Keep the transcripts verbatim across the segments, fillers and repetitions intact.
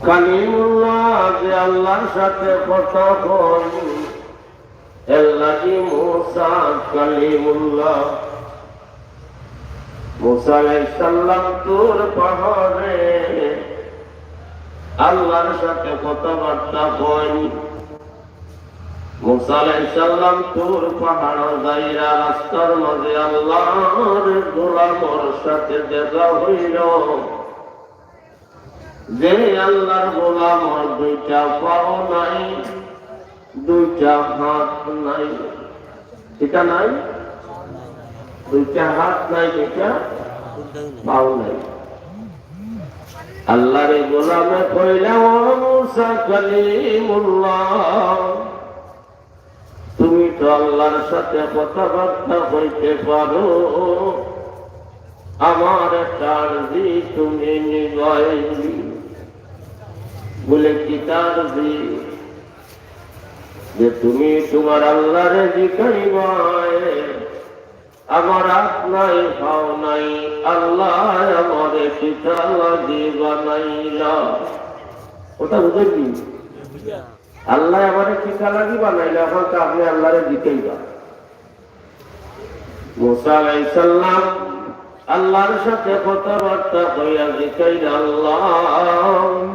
কালিমুল্লাহ যে আল্লাহর সাথে কথা কয়, এর লাগি মুসা কালিমুল্লাহ। মুসা আলাইহিস সালাম তুর পাহাড়ে আল্লাহর সাথে কথাবার্তা কয়। মুসা আলাইহিস সালাম তুর পাহাড় যাইরা রাস্তার মাঝে আল্লাহর গোলামর সাথে দেখা হইল। যে আল্লাহর গোলামর দুইটা পাও নাই, দুইটা হাত নাই। কিতা নাই? দুইটা হাত নাই, দুইটা পাও নাই। আল্লাহর গোলামে কইলা, "ও মুসা কালিমুল্লাহ, তুমি তো আল্লাহর সাথে কথাবার্তা কইতে পারো, আমার একটা আরজি তুমি নিবায়।" বলে, "কিতা আরজি?" যে তুমি তুমার আল্লাহরে জিকাইবায়, "আমার হাত নাই, পাও নাই, আল্লাহ আমারে কিতা লাগি বানাইলা?" কথা বুঝেননি? আল্লাহ আমারে কিতা লাগি বানাইলা, এখন তো আপনে আল্লাহরে জিকাইবা। মুসা আলাইহিস সালাম আল্লাহর সাথে কথাবার্তা কইয়া জিকাইলা, "আল্লাহ,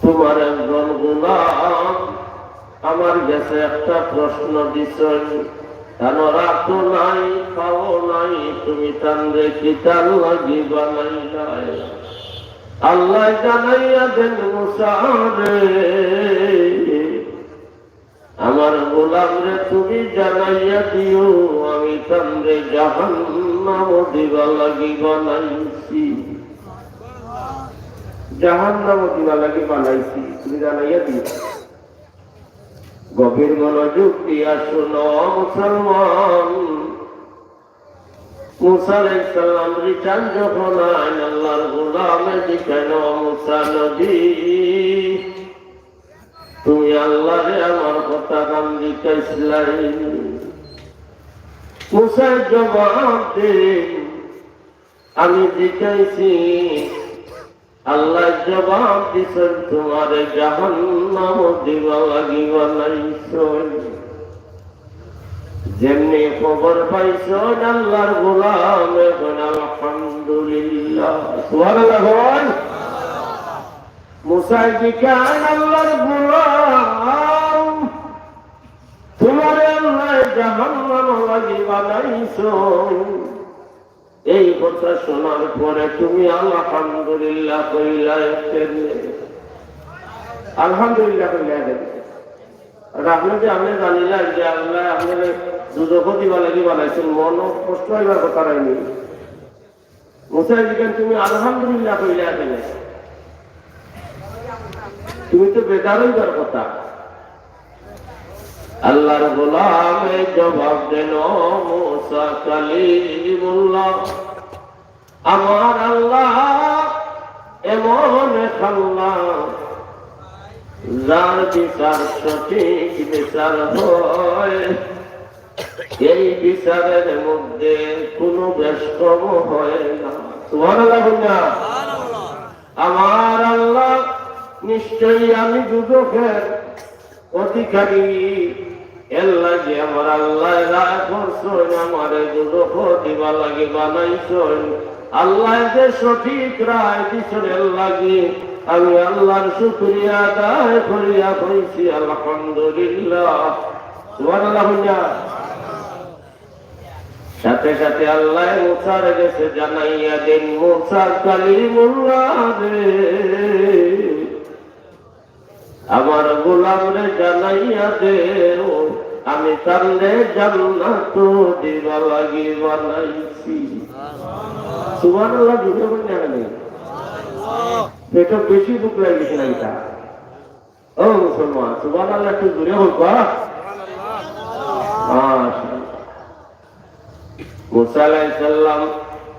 তুমার একজন গোলাম আমার গেছে একটা প্রশ্ন দিছইন, তানর হাতও নাই, পাও নাই, তুমি তানরে কিতার লাগি বানাইলায়? আল্লাহ জানাইয়া দেন মুসারে, আমার গোলামরে তুমি জানাইয়া দিও, আমি তানরে জাহান্নামো দিবা লাগি বানাইছি।" জাহান্নামো দিবা লাগি বানাইছি, তুমি জানাইয়া দিও। গভীর মনোযোগ দিয়া শুনো মুসলমান। মুসা আলাইহিস সালাম return যখন আইন, আল্লাহর গোলামে জিকাইন, "ও মুসা নবী, তুমি আল্লাহরে আমার কথা কান জিকাইছিলায়?" মুসায় জবাব দেন, "আমি জিকাইছি।" আল্লাহ জবাব দিছইন, "তুমারে জাহান্নামো দিবা লাগি বানাইছইন।" যেমনি খবর পাইছইন আল্লাহর গোলামে কইন, "আলহামদুলিল্লাহ।" সুবহানাল্লাহ কইন। মুসায় জিকাইন, "আল্লাহর গোলাম, তুমারে আল্লাহ জাহান্নামো লাগি বানাইছইন।" এই কথা শোনার পরে তুমি আলহামদুলিল্লাহ কইলায় কেনে? আলহামদুলিল্লাহ কইলায় কেনে? আর আপনে যে আপনে জানিলা যে আল্লাহ আপনারে দুজখো দিবা লাগি বানাইছইন, মনো কষ্ট অইবার কথা নায়নি? মুসায় জিকাইন, "তুমি আলহামদুলিল্লাহ কইলায় কেনে? তুমি তো বেজার অইবার কথা।" আল্লাহর গোলামে জবাব দেন, "ও মুসা কালিমুল্লাহ, আমার আল্লাহ এমন এক আল্লাহ, যার বিচার সঠিক বিচার হয়, এই বিচারের মধ্যে কোনো বেশকম হয় না।" সুবহানাল্লাহ বলুন না। আমার আল্লাহ, নিশ্চয়ই আমি দুজখের অধিকারী, এর লাগি আমার আল্লাহ রায় করছইন, আমারে দুজখো দিবা লাগি বানাইছইন। আল্লাহ যে সঠিক রায় দিছইন, এর লাগি আমি আল্লাহর শুকরিয়া আদায় করিয়া কইছি, "আলহামদুলিল্লাহ।" সুবহানাল্লাহ বলুন না। সাথে সাথে আল্লাহ মুসার গেছে জানাইয়া দেন, "মুসা কালিমুল্লাহ রে, আমার গোলামরে জানাইয়া দেও, আমি তানরে জান্নাতো দিবা লাগি বানাইছি।" সুবহানাল্লাহ, জুরে বলুন না কেনে? পেটো বেশি ভুক লাগি গেছে না ইটা? ও মুসলমান, সুবহানাল্লাহ একটু জুরে বলবা? মাশাআল্লাহ। মুসা আলাইহিস সালাম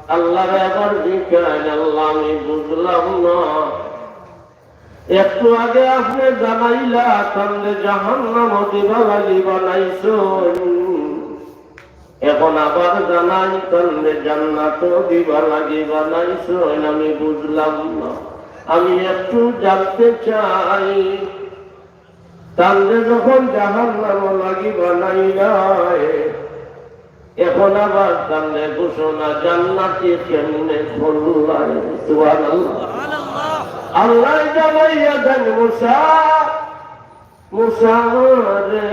আল্লাহরে আবার জিকাইন, "আল্লাহ, আমি বুঝলাম না, একটু আগে আপনে জানাইলা তানরে জাহান্নামো দিবা লাগি বানাইছইন, এখন আবার জানাইন তানরে জান্নাতো দিবা লাগি বানাইছইন, আমি বুঝলাম না।" আমি একটু জানতে চাই, তানরে যখন জাহান্নামো লাগি বানাইলায়, এখন আবার তানরে ঘোষণা জান্নাতি কেমনে করলায়? সুবহানাল্লাহ। আল্লায় জানাইয়া দেন, মুসা, মুসা রে,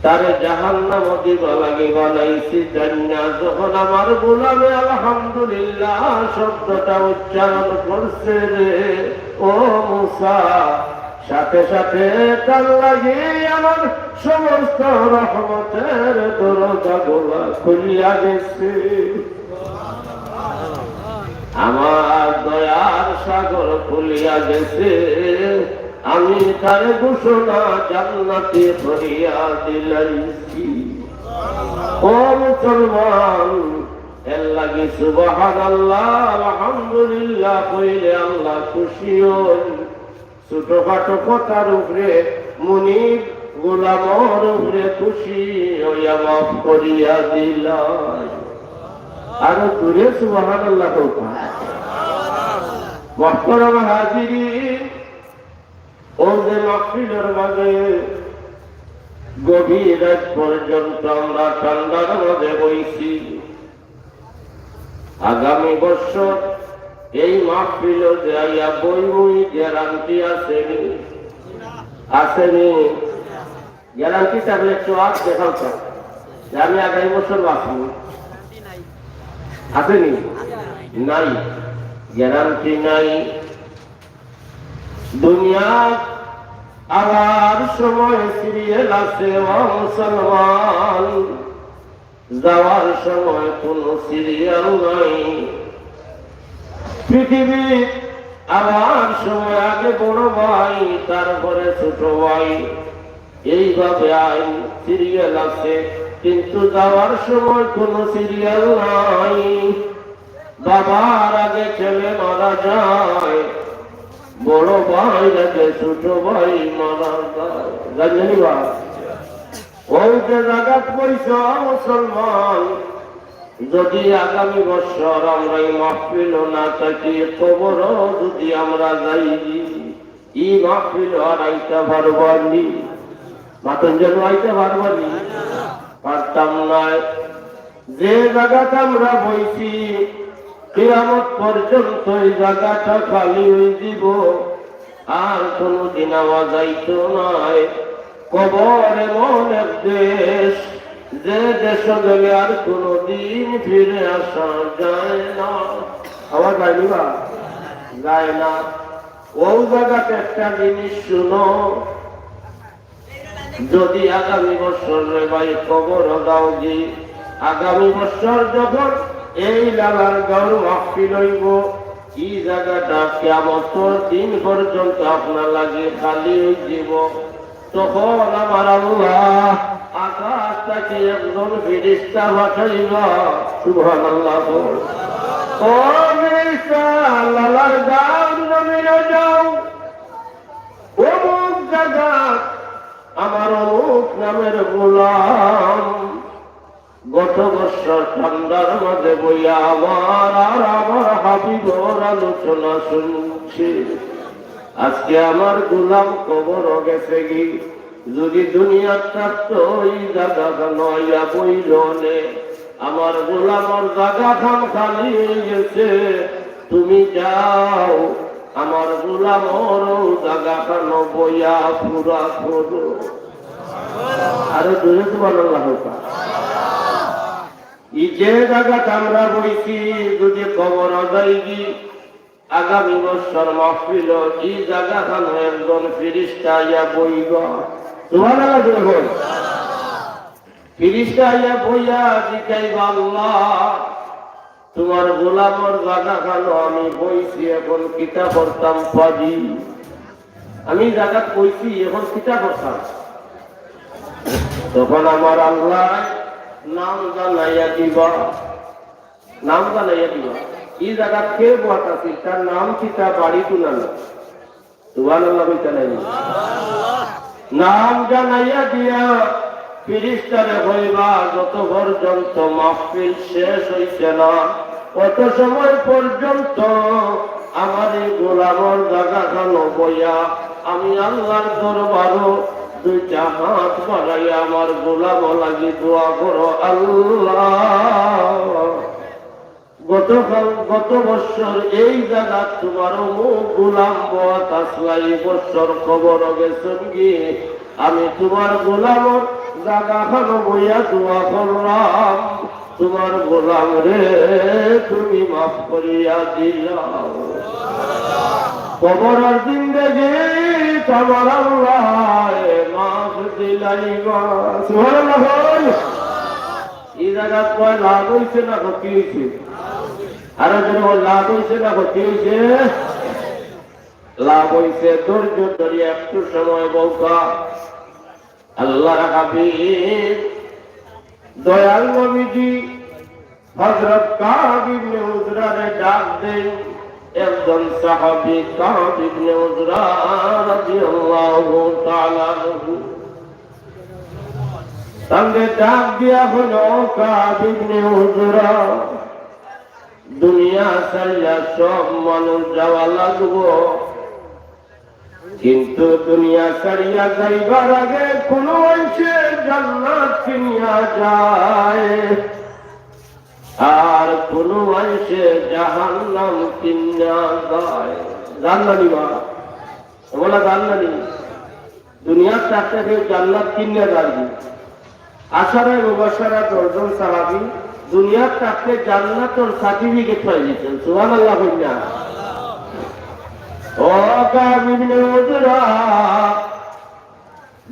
তারে জাহান্নামো দিবা লাগি বানাইছি জান্নাত। যখন আমার গোলামে আলহামদুলিল্লাহ শব্দটা উচ্চারণ করছে রে, ও মুসা, সাথে সাথে তার লাগি আমার সমস্ত রহমতের দরজাগুলা খুলিয়া গেছে। আমার দয়ার সাগর খুলিয়া গেছে, আমি তারে ঘোষণা জান্নাতি করিয়া দিলাইছি। ও মুসলমান, এর লাগি সুবহানাল্লাহ, আলহামদুলিল্লাহ কইলে আল্লাহ খুশি হইন। ছোটখাটো কথার উপরে মুনিব গোলামর উপরে খুশি হইয়া মাফ করিয়া দিলায়। আরো জোরে সুবহানাল্লাহ কও। মোহতরম হাজিরিন, ও যে মাহফিলর মাঝে গভীর রাত পর্যন্ত আমরা ঠান্ডার মাঝে বইছি, আগামী বছর এই মাহফিলো যে আইয়া বইমু, গ্যারান্টি আছেনি? আছেনি? গ্যারান্টি থাকলে একটু আত দেখাও তো, যে আমি আগামী বছর বাঁচবো। আছেনি? নাই, গ্যারান্টি নাই। দুনিয়া আবার সময় সিরিয়াল আছে, ও মুসলমান। যাওয়ার সময় কোনো সিরিয়াল নাই। পৃথিবীর আবার সময় আগে বড় ভাই, তারপরে ছোট ভাই, এইভাবে আইন সিরিয়াল আছে, কিন্তু যাওয়ার সময় কোনো সিরিয়াল নাই। বাবার আগে ছেলে মারা যায়, বড় ভাইর আগে ছোট ভাই মারা যায়। জানছনি বা? ও যে জাগাত বইছ মুসলমান, যদি আগামী বছর আমরা এই মাহফিলো না থাকি, কবরো যদি আমরা যাই, ই মাহফিলো আর আইতা পারবানি? মাতইন যেন, আইতা পারবানি? পারতাম নায়। যে জাগাত আমরা বইছি, কিয়ামত পর্যন্ত এই জাগাটা খালি হয়ে দিব। আর কোনোদিন আওয়া যাইতো নায়। কবর এমন এক দেশ, যে দেশো গেলে আর কোনোদিন ফিরে আসা যায় না। আবার যাইনি বা? যায় না। ও জাগাত একটা জিনিস শুনো, যদি আগামী বছর রে ভাই কবর দাওগি, আগামী বছর যখন এই লালার গাঁওর মাহফিল হইব, ই জাগাটা কিয়ামতর দিন পর্যন্ত আপনার লাগি খালি হয়ে যাব। তখন আমার আল্লাহ আকাশ থাকি একজন ফিরিস্তা পাঠাইবা। সুবহানাল্লাহ। ও ফিরিস্তা, লালার গাঁওর জমিনো যাও, অমুক জাগাত আমার অমুক নামের গোলাম গত বছর ঠান্ডার মাঝে বইয়া আমার আর আমার হাবিবর আলোচনা শুনছে। আজকে আমার গোলাম কবর গেছে গি, যদি দুনিয়ার থাকতো এই জাগাখানো আইয়া বইল নে, আমার গোলামর জাগাখান খালি হয়ে গেছে। তুমি যাও, আমার গোলামর জাগাখানো বইয়া পুরা করো। আরো জোরে সুবহানাল্লাহ কও। ই যে জাগাত আমরা বইছি, যদি কবর যাইগি, আগামী বছর মাহফিল, ই জাগাখানো একজন ফিরিস্তা আইয়া বইবা। সুবহানাল্লাহ জোরে কও। ফিরিস্তা আইয়া বইয়া জিকাইবা, আল্লাহ, তোমার গোলামর জাগাখানো আমি বইছি, এখন কিতা করতাম পারি? আমি জাগাত বইছি, এখন কিতা করতাম? তখন আমার আল্লাহ নাম জানাইয়া দিবা, নাম জানাইয়া দিবা। ই জাগাত কে বহাত আছিল, তার নাম কিতা, বাড়ি কুনানো? সুবহানাল্লাহ কইতা নাই? নাম জানাইয়া দিয়া ফিরিস্তারে কইবা, যত পর্যন্ত মাহফিল শেষ হইছে না, অত সময় পর্যন্ত গোলামর জাগাখানো বইয়া আমি আল্লাহর দরবারো দুইটা হাত বাড়াইয়া আমার গোলামর লাগি দোয়া করো, আল্লাহ, গতকাল, গত বৎসর এই জাগাত তোমার অমুক গোলাম বওয়াত আছলা, এই বৎসর কবরো গেছইন গি। আমি তোমার গোলামর জাগাখানো বইয়া দোয়া করলাম, তোমার গোলামরে তুমি মাফ করিয়া দিলাও। কবরর জিন্দেগিত আমার আল্লায় মাফ দিলাইবা। সুবহানাল্লাহ। ই জাগাত কয় লাভ অইছে না ক্ষতি অইছে? আরো জোরে বল, লাভ অইছে না ক্ষতি অইছে? লাভ অইছে। ধৈর্য ধরি একটু সময় বউক্কা। আল্লাহর হাবিব, দয়াল নবীজি হযরত কাব ইবনে উজরারে ডাক দেন। একজন সাহাবী কাব ইবনে উজরা রাদিয়াল্লাহু তাআলা আনহু। তানরে ডাক দিয়া কইল, "ও কাব ইবনে উজরা, দুনিয়া ছাড়িয়া সব মানুষ যাওয়া লাগবো, কিন্তু দুনিয়া ছাড়িয়া যাইবার আগে কুনু মানষে জান্নাত কিনিয়া যায়, আর কুনু মানষে জাহান্নাম কিনিয়া যায়।" জান না নি বা? বলা জান না নি? দুনিয়াত থাকতে কেউ জান্নাত কিনিয়া যায় নি? আশারায়ে মুবাশশারা দশজন সাহাবী দুনিয়াত থাকতে জান্নাতর সার্টিফিকেট পাই গেছইন। সুবহানাল্লাহ কইন না? ও কাব ইবনে উজরা,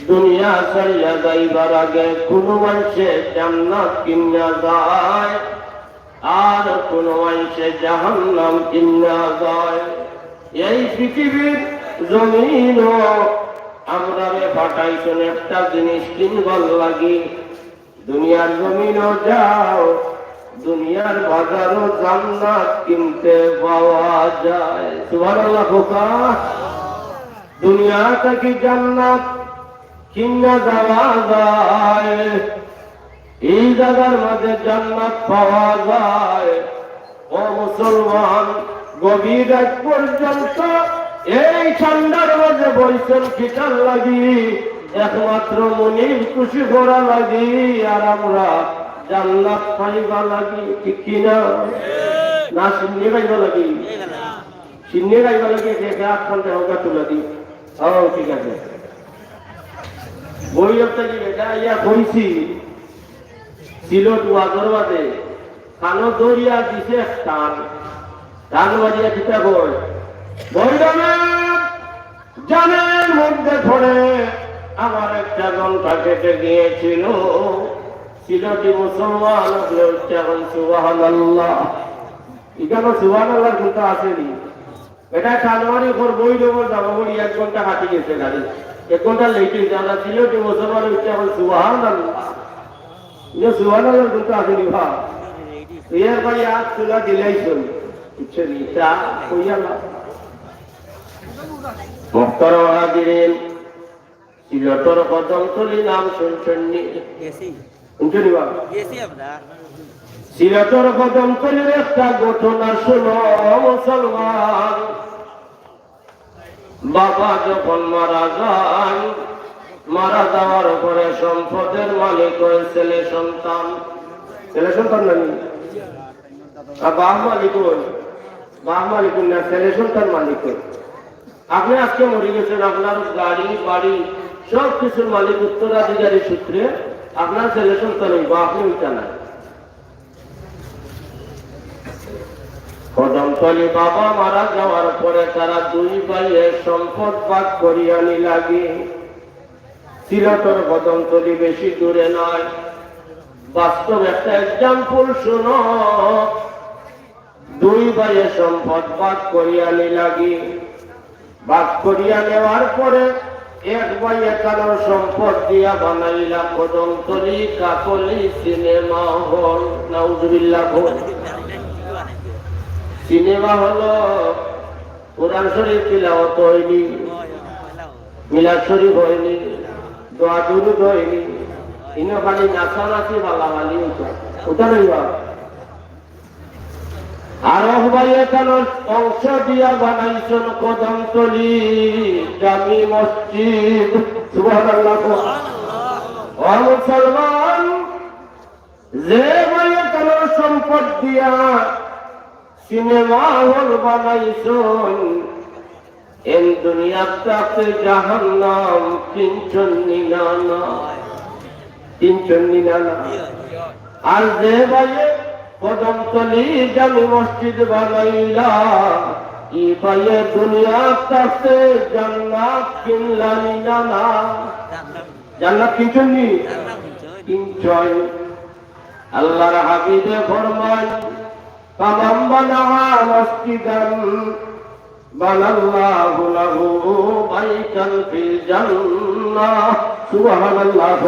দুনিয়া ছাড়িয়া যাইবার আগে কুনু মানষে জান্নাত কিনিয়া যায়, আর কুনু মানষে জাহান্নাম কিনিয়া যায়। এই পৃথিবীর জমিনো আমরারে পাঠাইছইন একটা জিনিস কিনবার লাগি। দুনিয়ার জমিনো যাও, দুনিয়ার বাজারো জান্নাত কিনতে পাওয়া যায়। সুবহানাল্লাহ কউক্কা। দুনিয়া থাকি জান্নাত কিনা যাওয়া যায়, এই জাগার মাঝে জান্নাত পাওয়া যায়। ও মুসলমান, গভীর রাত পর্যন্ত এই ঠান্ডার মাঝে বইছইন কিতার লাগি? একমাত্র মনিব খুশি করার লাগি। আর আমরা জান্নাত পাইবার লাগি, ঠিক কি না? না, শিন্নি পাইবার লাগি? শিন্নি পাইবার লাগি, একে একে আট ঘন্টা হোক তুলে দিই। ও, ঠিক আছে। বই একটা কি বেটা ইয়া কইছি, সিলট ওয়াজর বাদে কানো ধরিয়া দিছে এক টান। টান মারিয়া কিতা কয়? বইডামে জানের মধ্যে পড়ে আমার একটা ঘন্টা কেটে গিয়েছিল। সিলটি মুসলমান হলে উচ্চারণ সুবহানাল্লাহ। ইখানো সুবহানাল্লাহর ঘন্টা আছে নি? এটা টান মারি কর বই ডবল যাবো বলি এক ঘন্টা কাটি গেছে গাড়ি। এক ঘন্টা লেট অইছে, আমরা সিলটি মুসলমান হইতে এখন সুবহানাল্লাহ। ইয়ে সুবহানাল্লাহর ঘন্টা আছে নি বা? এর ভাই আজ তুলা দিলাই চল। বুঝছো নি? তা কইয়া না। মোহতারাম হাজিরিন, সিলটর কদমতলি নাম শুনছইন নি? গেছি। শুনছইন নি বা? গেছি আমরা। সিলটর কদমতলির একটা ঘটনা শুনো মুসলমান। বাবা যখন মারা যান, মারা যাওয়ার পরে সম্পদের মালিক হয় ছেলে সন্তান। ছেলে সন্তান নানি? আর বাপ মালিক হয়? বাপ মালিক না, ছেলে সন্তান মালিক হয়। আপনি আজকে মরে গেছেন, আপনার গাড়ি, বাড়ি, সব কিছুর মালিক উত্তরাধিকারী সূত্রে আপনার ছেলে সন্তান হইব, আপনি ওইটা না। কদমতলি বাবা মারা যাওয়ার পরে তারা দুই ভাইয়ে সম্পদ ভাগ করিয়া নিলাগি। সিলটর কদমতলি বেশি দূরে নয়। বাস্তব একটা এক্সাম্পল শুনো। দুই ভাইয়ে সম্পদ ভাগ করিয়া নিলাগি। ভাগ করিয়া নেওয়ার পরে এক ভাইয়ে তার সম্পদ দিয়া বানাইলা কদমতলি কাকলি সিনেমা হল। নাউজুবিল্লাহ বল। সিনেমা হলো কোরআন শরীফ তিলাওয়াত হয়নি, মিলাদ শরীফ হয়নি, দোয়া দুরুদ হয়নি, ইনো খালি নাচানাচি বালাবালি ওটা, ওটা নয় বা? আরক ভাইয়ে তান অংশ দিয়া বানাইছইন কদমতলি জামি মসজিদ। সুবহানাল্লাহ। ও মুসলমান, যে ভাইয়ে তান সম্পদ দিয়া সিনেমা হল বানাইছইন, এন দুনিয়াত থাকতে জাহান্নাম কিনছইন নি না না? কিনছইন নি না না? আর যে ভাইয়ে কদমতলি জামি মসজিদ বানাইলা, ই ভাইয়ে দুনিয়াত থাকতে জান্নাত কিনলা নি না না? জান্নাত কিনছইন নি? কিনছইন। আল্লাহর হাবিবে ফরমাইন, "ফামান বানা মাসজিদান বানাল্লাহু লাহু বাইতান ফিল জান্নাহ।" সুবহানাল্লাহ।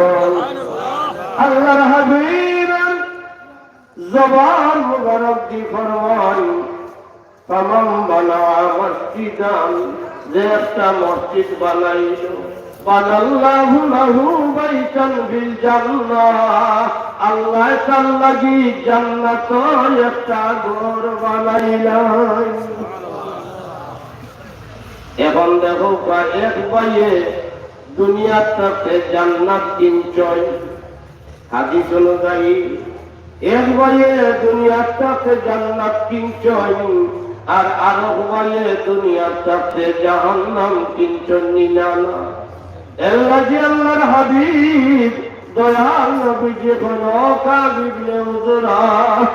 আল্লাহর হাবিব জবান মুবারক দি ফরমাইন, "ফামান বানা মাসজিদান", যে একটা মসজিদ বানাইল, "বানাল্লাহু লাহু বাইতান ফিল জান্নাহ", আল্লায় তার লাগি জান্নাতো একটা ঘর বানাইলা। এখন দেখউক্কা, এক ভাইয়ে দুনিয়াত থাকতে জান্নাত কিনছইন, হাদিস অনুযায়ী এক ভাইয়ে দুনিয়াত থাকতে জান্নাত কিনছইন, আর আরক ভাইয়ে দুনিয়াত থাকতে জাহান্নাম কিনছইন নি না না? এর লাগি আল্লাহর হাবিব দয়াল নবীজি কইন, "ও কাব ইবনে উজরা,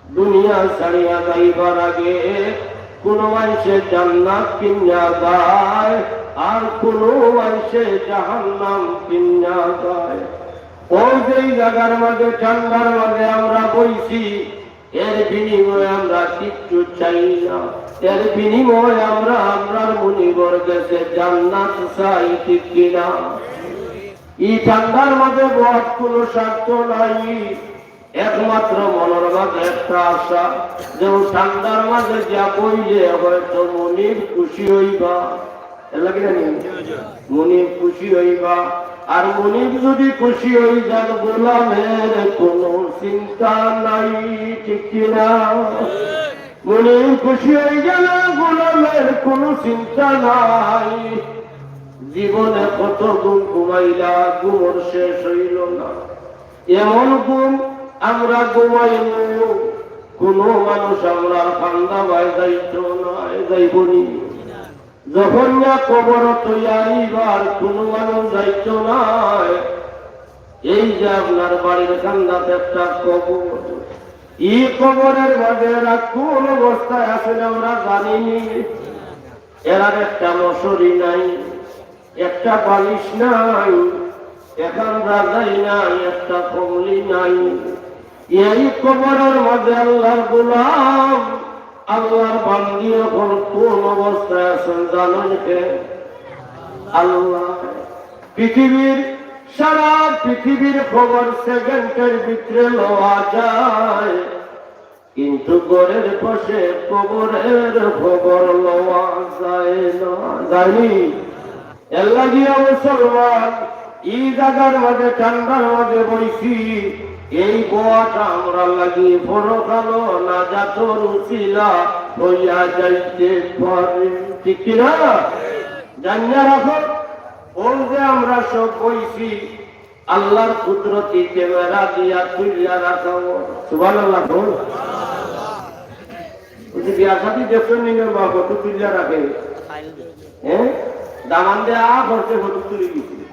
দুনিয়া ছাড়িয়া যাইবার আগে কুনু মানষে জান্নাত কিনিয়া যায়, আর কুনু মানষে জাহান্নাম কিনিয়া যায়।" অউ যেই জাগার মাঝে ঠান্ডার মাঝে আমরা বইছি, এর বিনিময়ে আমরা কিচ্ছু চাই না, এর বিনিময়ে আমরা আমরার মুনিবর গেছে জান্নাত চাই, ঠিক কিনা? ই ঠান্ডার মাঝে বওয়াত কুনু স্বার্থ নাই, একমাত্র মনর মাঝে একটা আশা, যে অউ ঠান্ডার মাঝে গিয়া বইলে হয়তো মুনিব খুশি অইবা। এর লাগি না নি? মুনিব খুশি অইবা। আর মুনিব যুদি খুশি অই যান, গোলামের কুনু চিন্তা নাই, ঠিক কিনা? মুনিব খুশি অই গেলে গোলামের কুনু চিন্তা নাই। জীবনে কত ঘুম ঘুমাইলা, ঘুমর শেষ অইল না। এমন ঘুম আমরা ঘুমাইমু, কুনু মানুষ আমরার কান্দা বায় যাইতো নায়, যাইবো নি? যখন না কবর তৈয়ারিবার কুনু মানুষ যাইতো নায়। এই যে আপনার বাড়ির কান্দাত একটা কবর, ই কবরের মাঝে এরা কোন অবস্থায় আছেন আমরা জানি নি। এরার একটা মশারি নাই, একটা বালিশ নাই, একখান রজাই নাই, একটা কম্বলি নাই। এই কবরের মাঝে আল্লাহর গোলাম, আল্লাহর বান্দি অখন কোন অবস্থায় আছেন জানইন কে? আল্লাহ। পৃথিবীর, সারা পৃথিবীর খবর সেকেন্ডের ভিতরে লওয়া যায়, কিন্তু ঘরের পাশে কবরের খবর লওয়া যায় না। যায়নি? এর লাগিয়া মুসলমান, ই জাগার মাঝে, ঠান্ডার মাঝে বইছি, এই বওয়াটা আমরার লাগি পরকালো নাজাতর উসিলা অইয়া যাইতে পারে। ঠিক কিনা? জানিয়া রাখো, অউ যে আমরা সব বইছি, আল্লাহর কুদরতি ক্যামেরা দিয়া তুলিয়া রাখা অয়। সুবহানাল্লাহ কও। অউ যে বিয়া শাদি দেখছইন নি বা ফটো তুলিয়া রাখে, হ্যাঁ? দামান দিয়া আ করতে ফটো তুলি দিছে।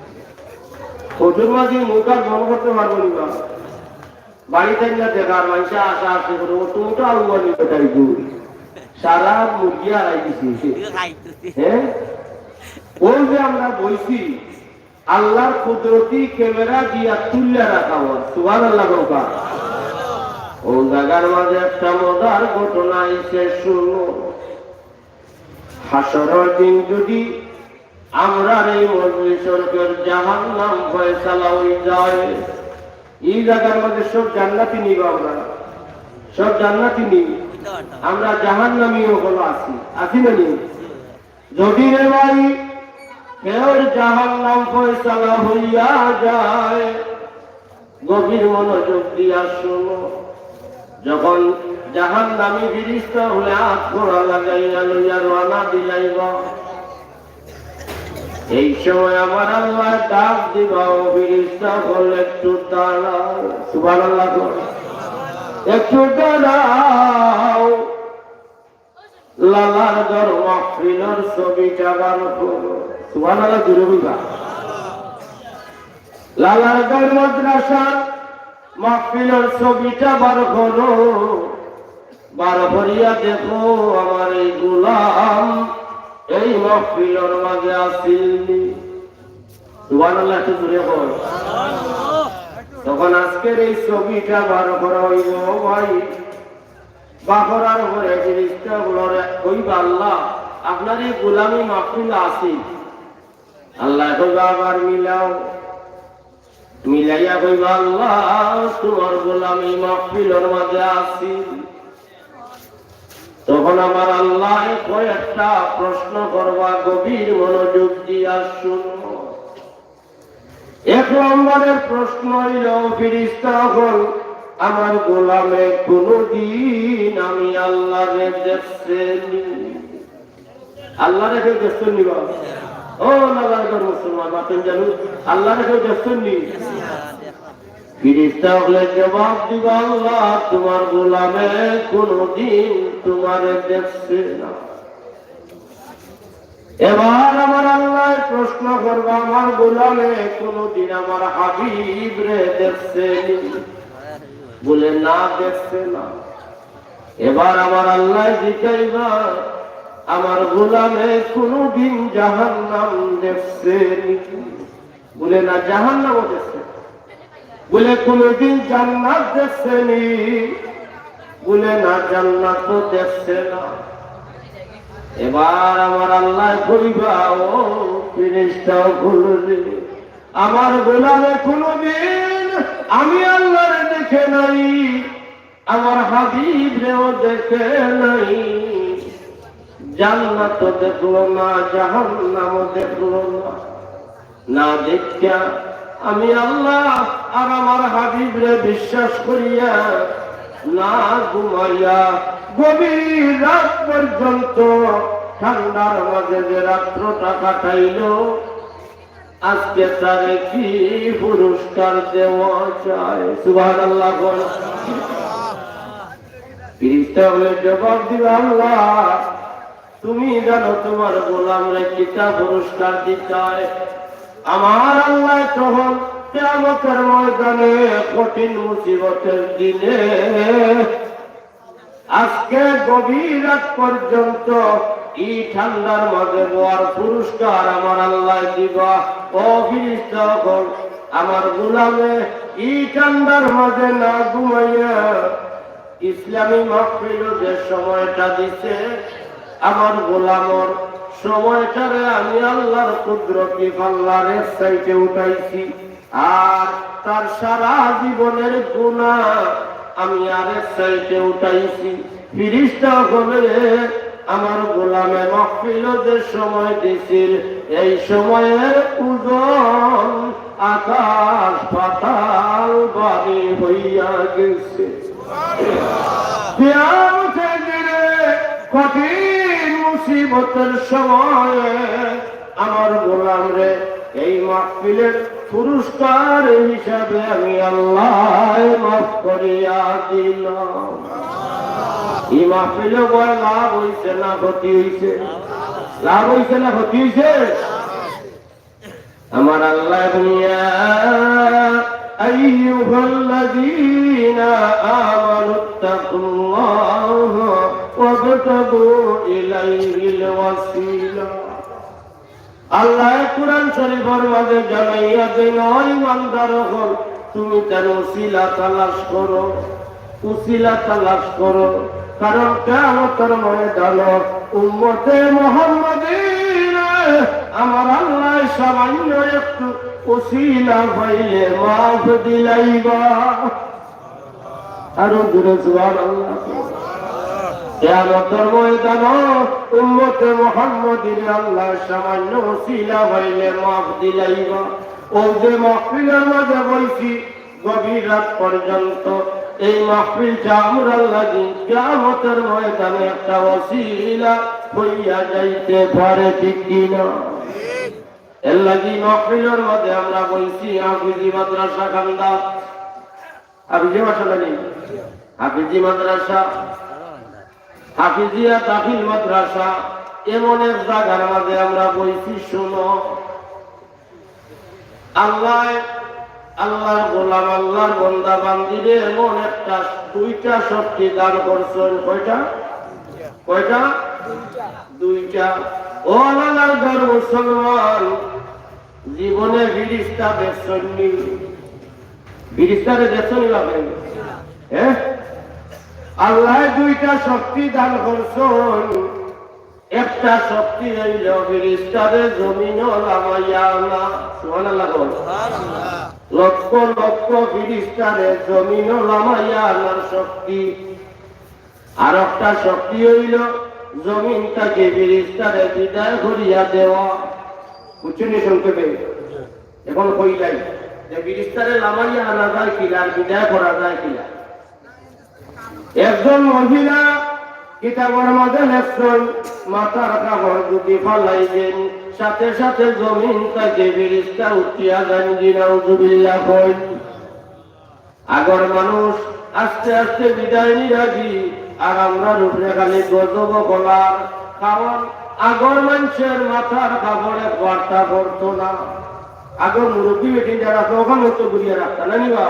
ফটোর মাঝে মুখ আর বন্ধ করতে পারবো নি বা। বাড়িত আইয়া দেখার মানষে আশা আশি করে, ও তো মোটা আলু আনি বেটাই দূর। সারা মুরগি হারাই দিছে। হ্যাঁ? অউ যে আমরা বইছি, আল্লাহর কুদরতি ক্যামেরা দিয়া তুলিয়া রাখা অয়। সুবহানাল্লাহ কউক্কা। অউ জাগার মাঝে একটা মজার ঘটনা আইছে, শুনো। হাশরর দিন যুদি আমরার এই মজলিসর কেউর জাহান্নাম ফয়সালা অই যায়, ই জাগার মাঝে সব জান্নাতি নি বা আমরা? সব জান্নাতি নি? আমরা জাহান্নামী অকল আছি, আছি না নি? যুদি রে ভাই কেউর জাহান্নাম ফয়সালা অইয়া যায়, গভীর মনোযোগ দিয়া শুনো, যখন জাহান্নামী ফিরিস্তা অকলে আত করা লাগাইয়া লইয়া রওয়ানা দিলাইবা। এই সময় আমার আল্লায় ডাক দিবা, "ও ফিরিস্তা অকল, একটু দাঁড়াও।" সুবহানাল্লাহ কও। "একটু দাঁড়াও, লালার ঘর মাহফিলর ছবিটা বার করো।" সুবহানাল্লাহ জোরে কইবা। "লালার ঘর মাদ্রাসার মাহফিলর ছবিটা বার করো, বার করিয়া দেখো আমার এই গোলাম এই মাহফিলর মাঝে আছিল নি।" সুবহানাল্লাহ একটু জোরে কও। তখন আজকের এই ছবিটা বার করা অইবো, ও ভাই। বার করার পরে ফিরিস্তা অকলরে কইবা, "আল্লাহ, আপনার এই গোলাম এই মাহফিলো আছিল।" আল্লায় কইবা, "আবার মিলাও।" মিলাইয়া কইবা, "আল্লাহ, তুমার গোলাম এই মাহফিলর মাঝে আছিল।" তখন আমার আল্লায় কয়েকটা প্রশ্ন করবা, গভীর মনোযোগ দিয়া শুনো। এক নম্বরের প্রশ্ন অইলো, ফিরিস্তা অকল, আমার গোলামে কোনোদিন আমি আল্লাহরে দেখছে নি? আল্লাহরে কেউ দেখছে নি বা? ও লালার ঘর মুসলমান, মাতেন জানু, আল্লাহরে কেউ দেখছে নি? ফিরিস্তা অকলে জবাব দিবা, "আল্লাহ, তুমার গোলামে কোনোদিন তুমারে দেখছে না।" এবার আমার আল্লায় প্রশ্ন করবা, "আমার গোলামে কোনোদিন আমার হাবিবরে দেখছে নি?" বলে, "না, দেখছে না।" এবার আমার আল্লায় জিকাইবা, "আমার গোলামে কোনোদিন জাহান্নাম দেখছে নি?" বলে, "না, জাহান্নামও দেখছে।" বলে, "কোনোদিন জান্নাত দেখছে নি?" বলে, "না, জান্নাতও দেখছে না।" এবার আমার আল্লায় কইবা, "ও ফিরিস্তা অকলরে, আমার গোলামে কোনোদিন আমি আল্লাহরে দেখে নাই, আমার হাবিবরেও দেখে নাই, জান্নাতও দেখলো না, জাহান্নামও দেখলো না। না দেখিয়া আমি আল্লাহ আর আমার হাবিবরে বিশ্বাস করিয়া না ঘুমাইয়া গভীর রাত পর্যন্ত ঠান্ডার মাঝে যে রাত্রটা কাটাইলো, আজকে তারে কি পুরস্কার দেওয়া যায়?" সুবহানাল্লাহ বল। ফিরিস্তা অকলে জবাব দিবা, "আল্লাহ, তুমি জানো তুমার গোলামরে কিতা পুরস্কার দিতায়।" আমার আল্লায় তখন কিয়ামতের ময়দানে কঠিন মুসিবতের দিনে আজকে গভীর রাত পর্যন্ত ই ঠান্ডার মাঝে বওয়ার পুরস্কার আমার আল্লায় দিবা। ও ফিরিস্তা অকল, আমার গোলামে ই ঠান্ডার মাঝে না ঘুমাইয়া ইসলামী মাহফিলো যে সময়টা দিছে, আমার গোলামর সময়টারে আমি আল্লাহর কুদরতি পাল্লার এক সাইডে উঠাইছি। আর তার সারা জীবনের গুনাহ আমি আরেক সাইডে উঠাইছি। ফিরিস্তা অকলরে, আমার গোলামে মাহফিলো যে সময় দিছিল, এই সময়ের ওজন আকাশ পাতাল ভারী হইয়া গেছে। কিয়ামতের দিনে কঠিন মুসিবতের সময় আমার গোলামরে এই মাহফিলের পুরস্কার হিসাবে আমি আল্লায় মাফ করিয়া দিলাম। ই মাহফিলো বয় লাভ অইছে না ক্ষতি অইছে? লাভ অইছে না ক্ষতি অইছে? আমার আল্লায় বলেন, "ইয়া আইয়ুহাল্লাযীনা আমানুত্তাকুল্লাহা ওয়াবতাগু ইলাইহিল ওয়াসিলা।" আল্লায় কুরআন শরীফর মাঝে জানাইয়া দেন, "ও ইমানদার অকল, তুমি তার উসিলা তালাশ করো।" উসিলা তালাশ করো, কারণ কিয়ামতের ময়দানো উম্মতে মুহাম্মদীরে আমার আল্লায় সামান্য একটু উসিলা পাইলে মাফ দিলাইবা। আরো জোরে সুবহানাল্লাহ। কিয়ামতের ময়দানো উম্মতে মুহাম্মদীরে আল্লায় সামান্য উসিলা পাইলে মাফ দিলাইবা। অউ যে মাহফিলের মাঝে বইছি, গভীর রাত পর্যন্ত এই মাহফিলটা আমরার লাগি কিয়ামতের ময়দানে একটা ওসিলা হইয়া যাইতে পারে, ঠিক কি না? এর লাগি মাহফিলর মাঝে আমরা বইছি হাফিজি মাদ্রাসা কান্দা, হাফিজি মাদ্রাসা নানি, হাফিজি মাদ্রাসা, হাফিজিয়া দাখিল মাদ্রাসা, এমন এক জাগার মাঝে আমরা বইছি। শুনো, আল্লায়, আল্লার গোলাম, আল্লার বন্দা বান্দিরে এমন একটা, দুইটা শক্তি দান করছইন। কয়টা? কয়টা? দুইটা। ও আল্লার ঘর মুসলমান, জীবনে ফিরিস্তা দেখছইন নি? ফিরিস্তারে দেখছইন নি বাপে? হ্যাঁ? আল্লায় দুইটা শক্তি দান করছইন। একটা শক্তি অইল ফিরিস্তারে জমিনো লামাইয়া আনা। সুবহানাল্লাহ কও। লক্ষ লক্ষ ফিরিস্তারে জমিনো লামাইয়া আনার শক্তি। আর একটা শক্তি অইল জমিন থাকি ফিরিস্তারে বিদায় করিয়া দেওয়া। বুঝছইন নি সংক্ষেপে? এখন কইলাই যে ফিরিস্তারে লামাইয়া আনা যায় কিলা, আর বিদায় করা যায় কিলা। একজন মহিলা কিতাবর মাঝে লেখছইন, মাথার কাপড় যদি ফালাই দেইন, সাথে সাথে জমিন থাকি ফিরিস্তা উঠিয়া যাইন। নাউজুবিল্লাহ কইন। আগর মানুষ আস্তে আস্তে বিদায় নিরাগি, আর আমরার উপরে খালি গজব কলার। কারণ আগর মানষর মাথার কাপড় একবারতা পড়তো না। আগর মুরব্বি বেটিন যারা তখন মতো ঘুরিয়া রাখতা না নি বা?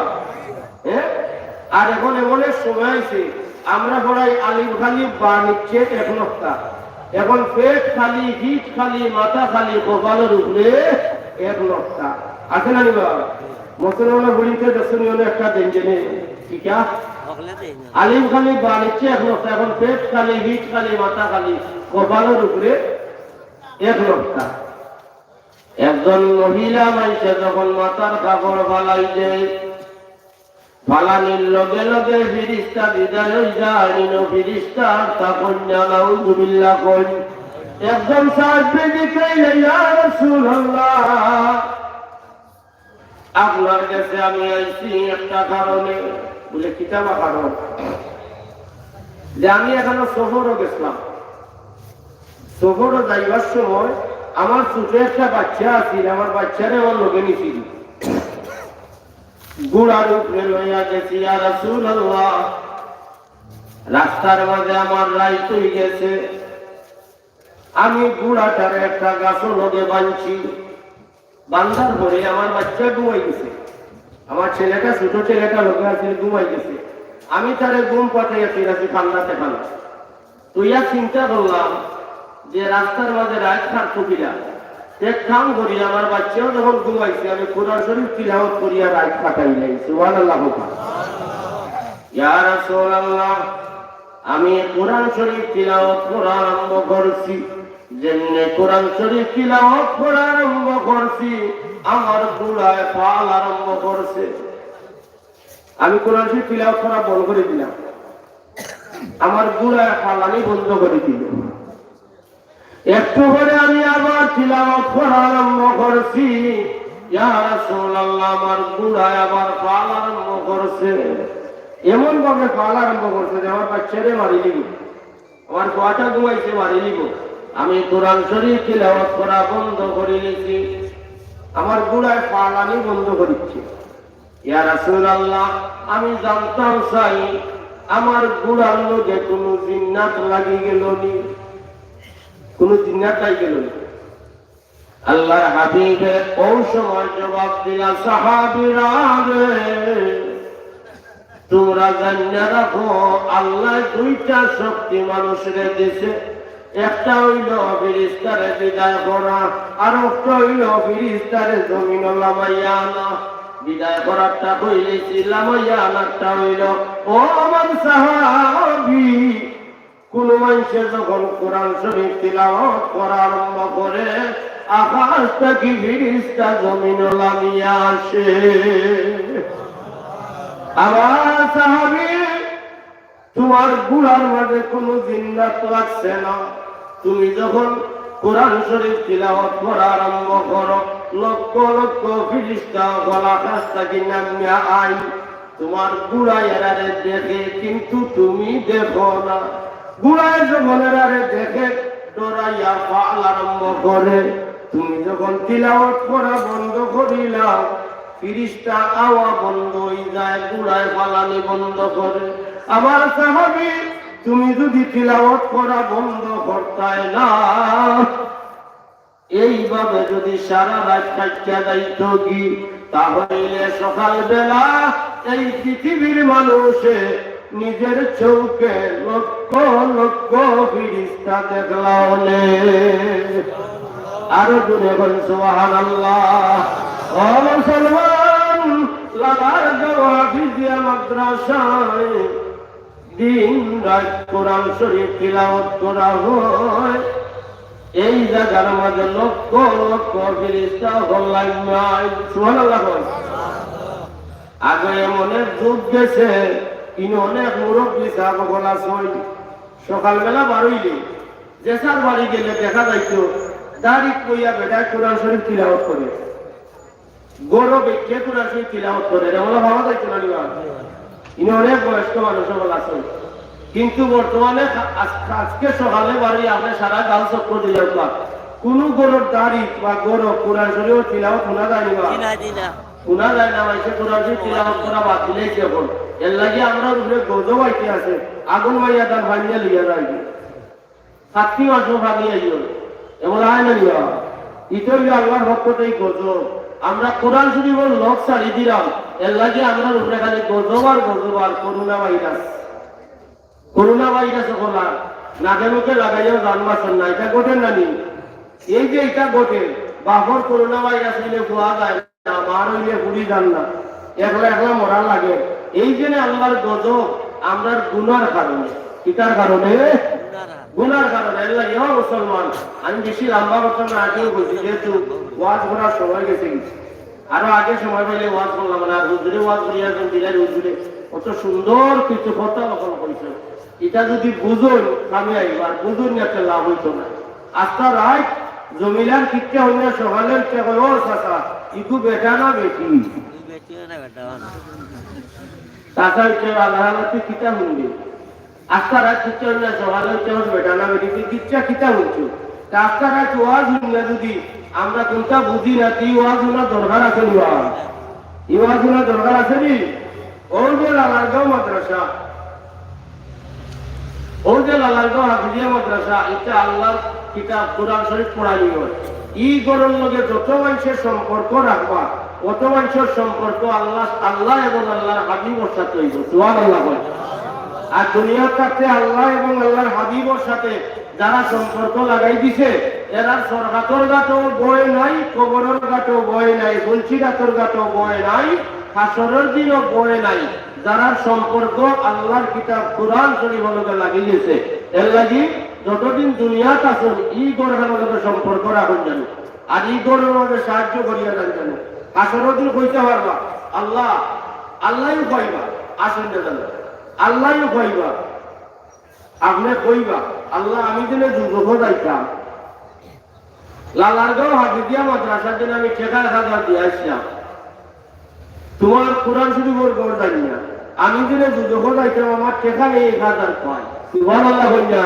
হ্যাঁ? আর এখন এমন এক সময় আইছে, আমরা পড়াই আলিফ খালি বা নিচে এক নক্তা। এখন পেট খালি, হিট খালি, মাথা খালি, কপালর উপরে এক নক্তা। আছে না নি বা? মুসলমানর বুড়িতে দর্শনীয় একটা দেন জেনে, ঠিক আছে? আলিফ খালি বা নিচে এক নক্তা, এখন পেট খালি, হিট খালি, মাথা খালি, কপালর উপরে এক নক্তা। একজন মহিলা মানষে যখন মাথার কাপড় ফালাই দেয়, ফালানির লগে লগে ফিরিস্তা বিদায় অই যায়, ইনো ফিরিস্তা আর তা কইন না। নাউজুবিল্লাহ কইন। একজন সাহাবী জিকাইলা, "ইয়া রাসূলুল্লাহ, আপনার গেছে আমি আইছি একটা কারণে।" বলে, "কিতা বা কারণ?" যে, "আমি এখানো সফরো গেছলাম, সফরো যাইবার সময় আমার ছোট একটা বাচ্চা আছিল, আমার বাচ্চারে আমার লগে নিছিল, ঘোড়ার উপরে লইয়া গেছি, ইয়া রাসূলুল্লাহ, রাস্তার মাঝে আমার রাইত অই গেছে, আমি ঘোড়াটারে একটা গাছর লগে বানছি, বান্ধার পরে আমার বাচ্চা ঘুমাই গেছে, আমার ছেলেটা, ছোট ছেলেটা লগে আছিল, ঘুমাই গেছে, আমি তারে ঘুম পাড়াইয়া ফিরাছি কান্দাতে কান্দা।" তো ইয়া চিন্তা করলাম যে রাস্তার মাঝে রাইত কাটতো কিলা। এক কাম করি, আমার বাচ্চাও যখন ঘুমাইছে, আমি কোরআন শরীফ তিলাওয়াত করিয়া রাইত কাটাইলাই। সুবহানাল্লাহ কউক্কা। ইয়া রাসূলুল্লাহ, আমি কোরআন শরীফ তিলাওয়াত করা আরম্ভ করছি, যেমনে কোরআন শরীফ তিলাওয়াত করা আরম্ভ করছি, আমার ঘোড়ায় ফাল আরম্ভ করছে। আমি কোরআন শরীফ তিলাওয়াত করা বন্ধ করি দিলাম, আমার ঘোড়ায় ফালানি বন্ধ করি দিল। একটু পরে আমি আবার তিলাওয়াত করা আরম্ভ করছি, ইয়া রাসূলুল্লাহ, আমার ঘোড়ায় আবার ফাল আরম্ভ করছে। এমন ভাবে ফাল আরম্ভ করছে যে আমার বাচ্চারে মারি দিব, আমার ফুয়াটা ঘুমাইছে, মারি দিব। আমি কোরআন শরীফ তিলাওয়াত করা বন্ধ করি দিছি, আমার ঘোড়ায় ফালানি বন্ধ করিচ্ছে। ইয়া রাসূলুল্লাহ, আমি জানতাম চাই, আমার ঘোড়ার লগে কুনু জিন্নাত লাগি গেল নি, কুনু জিন্নাত লাগি গেল নি? আল্লাহর হাবিবে অউ সময় জবাব দিলা, সাহাবীরা রে, তুমরা জানিয়া রাখো, আল্লায় দুইটা শক্তি মানুষরে দিছে। একটা অইল ফিরিস্তারে বিদায় করা, আর একটা অইল ফিরিস্তারে জমিনো লামাইয়া আনা। বিদায় করারটা কইলিছি, লামাইয়া আনারটা অইল, ও আমার সাহাবী, কুনু মানষে যখন কোরআন শরীফ তিলাওয়াত করা আরম্ভ করে, আকাশ থাকি ফিরিস্তা জমিনো লামিয়া আসে। আমার সাহাবী, তুমার ঘোড়ার মাঝে কুনু জিন্নাত লাগছে না। তুমি যখন কোরআন শরীফ তিলাওয়াত করা আরম্ভ করো, লক্ষ লক্ষ ফিরিস্তা অকল আকাশ থাকি নামিয়া আইন। তোমার ঘোড়ায় এরারে দেখে, কিন্তু তুমি দেখো না। ঘোড়ায় যখন এরারে দেখে, ডরাইয়া পাল আরম্ভ করে। তুমি যখন তিলাওয়াত করা বন্ধ করিলাও, ফিরিস্তা আওয়া বন্ধ অই যায়, ঘোড়ায় পালানি বন্ধ করে। আমার সাহাবী, তুমি যদি তিলাওয়াত করা বন্ধ করতায় না, এইভাবে যদি সারা রাইত কাটিয়া যাইতোগি, তা অইলে সকালবেলা এই পৃথিবীর মানুষে নিজের চউখে লক্ষ লক্ষ ফিরিস্তা দেখলা অনে। আরো জোরে বল, সুবহানাল্লাহ। ও মুসলমান, লালারগাঁও হাফিজিয়া মাদ্রাসায় দিন রাইত কোরআন শরীফ তিলাওয়াত করা হয়। এই জাগার মাঝে লক্ষ লক্ষ ফিরিস্তা অকল লাইন নাই। সুবহানাল্লাহ কইন। আগে এমন এক যুগ গেছে, ইনো অনেক মুরব্বি সাব অকল আছইন। সকালবেলা বারইলে যে যার বাড়ি গেলে দেখা যাইতো, দাড়িত বইয়া বেটায় কোরআন শরীফ তিলাওয়াত করে। ঘরো বইয়া কোরআন শরীফ তিলাওয়াত করে, এটা বলা ভাবা যাইতো না নি বা? ইনি অনেক বয়স্ক মানুষ অকল আছইন, কিন্তু বর্তমানে আজ-, আজকে সকালে বাড়ি আপনি সারা গাঁও চক্কর দিলে, কোনো ঘরর দাড়িত বা ঘরো কোরআন শরীফ তিলাওয়াত হুনা যায় নি বা? জি না, জি না। হুনা যায় না, মানষে কোরআন শরীফ তিলাওয়াত করা বাদ দিলাইছে অখন। এর লাগি আমরার উপরে গজব আইতে আছে, আগুন মাইয়া তার ভাঙ্গিয়া লইয়া যাইবে। সাতটি মাসও ভাবি আইও, এমন আয় না নিও। ইটা অইলো আল্লাহর পক্ষ থাকি গজব। আমরা কোরআন শরীফর লগ ছাড়ি দিলাম, এর লাগি আমরার উপরে খালি গজব আর গজব আর করোনা ভাইরাস। করোনা ভাইরাস অকল আর নাকে মুখে লাগাইয়াও জান বাঁচের না, ইটা ঘটে না নি? এই যে ইটা ঘটে, বাপর করোনা ভাইরাস অইলে ফুয়া যায় না, মার অইলে ফুড়ি যার না, একলা একলা মরা লাগে। এই যে আল্লাহর গজব আমরার গুনার কারণে। কিতার কারণে? গুনার কারণে। এর লাগি, ও মুসলমান, আমি বেশি লম্বা কথা না, আগেও বলছি, যেহেতু ওয়াজ করার সময় গেছে গেছে, আরো আগে সময় পাইলে ওয়াজ করলাম না। আর হুজুরে ওয়াজ করিয়া একজন দিলেন, হুজুরে অত সুন্দর কিছু কথা অকল কইছে। ইটা যদি বুঝইন, কামে আইবার, বুঝইন না, তে লাভ অইতো না। আস্তা রাইত জমিলার কিচ্ছা অইনা সকালে উঠে কয়, "ও চাচা, ইগু বেটা না বেটি?" চাচা উঠে, "আল্লাহ আল্লাহ, তুই কিতা হুনবি?" আস্তা রাইত কিচ্ছা অইনা সকালে উঠে কয়, "বেটা না বেটি, তুই কিচ্ছা কিতা হুনছস?" তে আস্তা রাইত ওয়াজ হুনলে যদি আমরা কুনটা বুঝি না, তে ই ওয়াজ হুনার দরকার আছে নি বা? ই ওয়াজ হুনার দরকার আছে নি? অউ যে লালারগাঁও মাদ্রাসা, অউ যে লালারগাঁও হাফিজিয়া মাদ্রাসা, ইটা আল্লাহর কিতাব কোরআন শরীফ পড়ানি অয়। ই ঘরর লগে যত মানষে সম্পর্ক রাখবা, অত মানষর সম্পর্ক আল্লাহ, আল্লাহ এবং আল্লাহর হাবিবর সাথে অইবো। সুবহানাল্লাহ কইন। আর দুনিয়ার থাকতে আল্লাহ এবং আল্লাহর হাবিবর সাথে যারা সম্পর্ক লাগাই দিছে, এরার সরকাতর ঘাটো ভয় নাই, কবরর ঘাটো ভয় নাই, গলসিরাতর ঘাটো ভয় নাই, হাশরর দিনও ভয় নাই। যারার সম্পর্ক আল্লাহর কিতাব কোরআন শরীফর লগে লাগি গেছে, এর লাগি যতদিন দুনিয়াত আছইন, ই ঘরখানর লগে সম্পর্ক রাখইন জানো, আর ই ঘরর লগে সাহায্য করিয়া যাইন জানো। হাশরর দিন কইতা পারবা, আল্লাহ, আল্লায়ও কইবা, আসুন না জানো, আল্লায়ও কইবা, আপনে কইবা, "আল্লাহ, আমি যেনে দুজখো যাইতাম, লালারগাঁও হাফিজিয়া মাদ্রাসার যেনে আমি টেকা এক হাজার দিয়া আইছলাম, তোমার কোরআন শরীফর ঘর জানি না, আমি যেনে দুজখো যাইতাম, আমার টেকা নেই এক হাজার কই।" সুবহানাল্লাহ কইন না।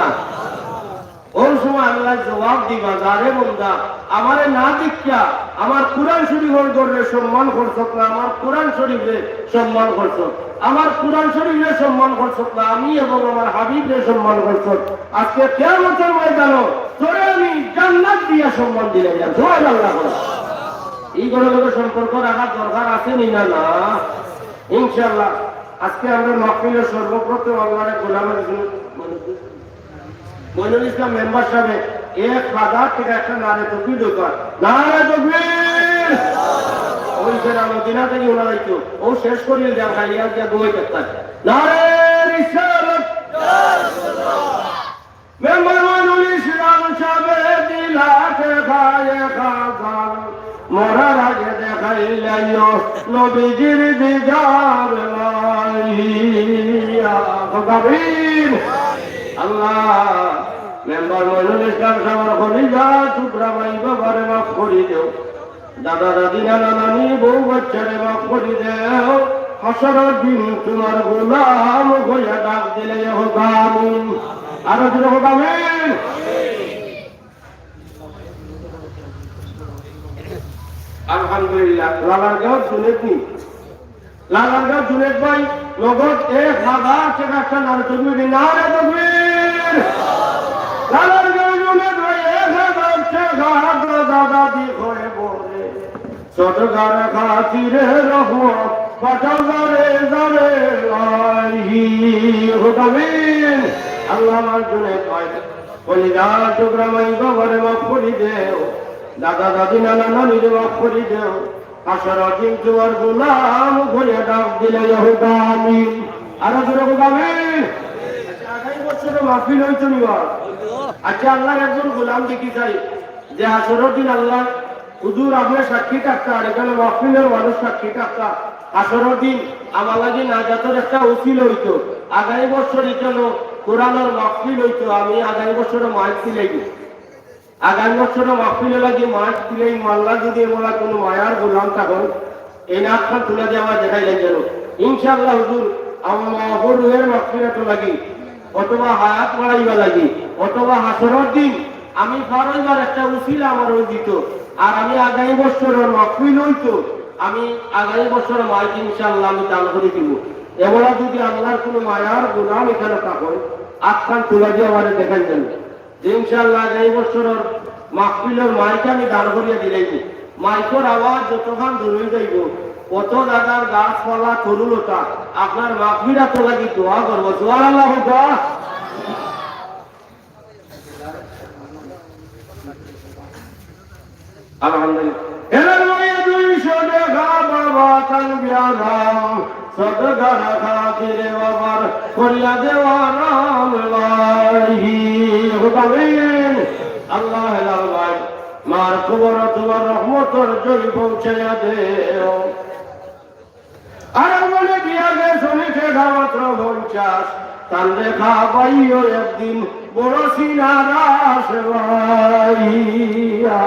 অউ সময় আল্লায় জবাব দিবা, "যা রে বন্দা, আমারে না দেখিয়া আমার কোরআন শরীফর ঘররে সম্মান করছত না, আমার কোরআন শরীফরে সম্মান করছত, আমার কোরআন শরীফরে সম্মান করছত না, আমি এবং আমার হাবিবরে সম্মান করছত। আজকে কিয়ামতর ময়দানো তোরে আমি জান্নাত দিয়া সম্মান দিলাইলাম।" সুবহানাল্লাহ কইন। ই ঘরর লগে সম্পর্ক রাখার দরকার আছে নি না? না, ইনশাআল্লাহ। আজকে আমরা মাহফিলর সর্বপ্রথম আল্লাহর এক গোলামের জন্য মইনুল ইসলাম মেম্বার সাহেব এক হাজার টেকা একটা নারে তকবীর দরকার। নারে তকবীর! অউ সেরা মদিনা থাকি হুনা যাইতো। অউ শেষ করিয়া যান, খাইয়া গিয়া ঘুমাই থাকতাম। নারে রিসালাত! মেম্বার মইনুল ইসলাম সাহেব দিলা টেকা এক হাজার। মরার আগে দেখাইলাইও নবীজির দিদার নাই। আমিন। আল্লাহ, মেম্বার মইনুল ইসলাম সাহেবর কলিজার টুকরা ভাই বাবারে মাফ করি দেও, দাদা দাদি নানা নানি বউ বাচ্চারে মাফ করি দেও। হাশরর দিন তোমার গোলাম হইয়া ডাক দিলে হোক আমিন। আরো জোরে হোক আমিন। আলহামদুলিল্লাহ। লালারগাঁও জুনেদ নি? লালারগাঁও জুনেদ ভাই নগদ এক হাজার টেকা একটা নারে তকবীর দি, নারে তকবীর। লালারগাঁও জুনেদ ভাই এক হাজার টেকা দাদা দি হয়ে বলে। সদকার খাতিরে রহমত পাঠাও যারে যারে আইহি। হোক আমিন। আল্লাহ আমার জন্য পাই। কলিজার টুকরা মাই বাবারে মাফ করি দেও। দাদা দাদি নানা নানিরে মাফ করি দেও। হাশরর দিন তোমার গোলাম হইয়া ডাক দিলে হোক আমিন। আরো জোরে হোক আমিন। আচ্ছা, আগামী বছরে মাহফিল হইতো নি বা? আচ্ছা, আল্লাহর একজন গোলাম দেখি চাই যে হাশরর দিন আল্লাহ হুজুর, আপনে সাক্ষী থাকতা, আর এখানো মাহফিলর মানুষ সাক্ষী থাকতা। হাশরর দিন আমার লাগি নাজাতর একটা উসিলা অইতো। আগামী বছর এখানো কোরআনর মাহফিল অইতো, আমি আগামী বছরও মাইক দিলাইমু। আগামী বছরও মাহফিলর লাগি মাইক দিলাইমু। আল্লাহ যদি এমন কুনু মায়ার গোলাম থাকইন, এই নাতখান তুলা দিয়া আমারে দেখাইলাইন যেন। ইনশাআল্লাহ হুজুর, আমার মা বাবার রুহের মাগফিরাতর লাগি, অথবা হায়াত বাড়াইবার লাগি, অথবা হাশরর দিন আমি পার অইবার একটা উসিলা আমার অইযিতো। আর আমি আগামী বছরর মাহফিল অইতো, আমি আগামী বছরর মাইক ইনশাআল্লাহ আমি দান করি দিমু। এমলা যদি আল্লাহর কুনু মায়ার গোলাম এখানো থাকইন, আতখান তুলা দিয়া আমারে দেখাইন যেন। যে ইনশাআল্লাহ এই বছরর মাহফিলর মাইক আমি দান করিয়া দিলাইমু। মাইকর আওয়াজ যতখান দূর অই যাইবো, অত জাগার গাছপালা তরুলতা আপনার মাগফিরাতর লাগি দোয়া করবো। সুবহানাল্লাহ কউক্কা। আলহামদুলিল্লাহ। এরা লইয়া দুইশো টেকা বাবা তানভীর আলম, সদকার খাতিরে বাবার করিয়া দেওয়া রাম লাহি। আমিন। আল্লাহ হেলাল ভাই, মার কবর তোমার রহমতর জল পৌঁছাইয়া দেও। আর মনে দিয়া গেছনি টেকা মাত্র পঞ্চাশ, তানরে খাবাইও একদিন বড় সিনারা সেবাইয়া।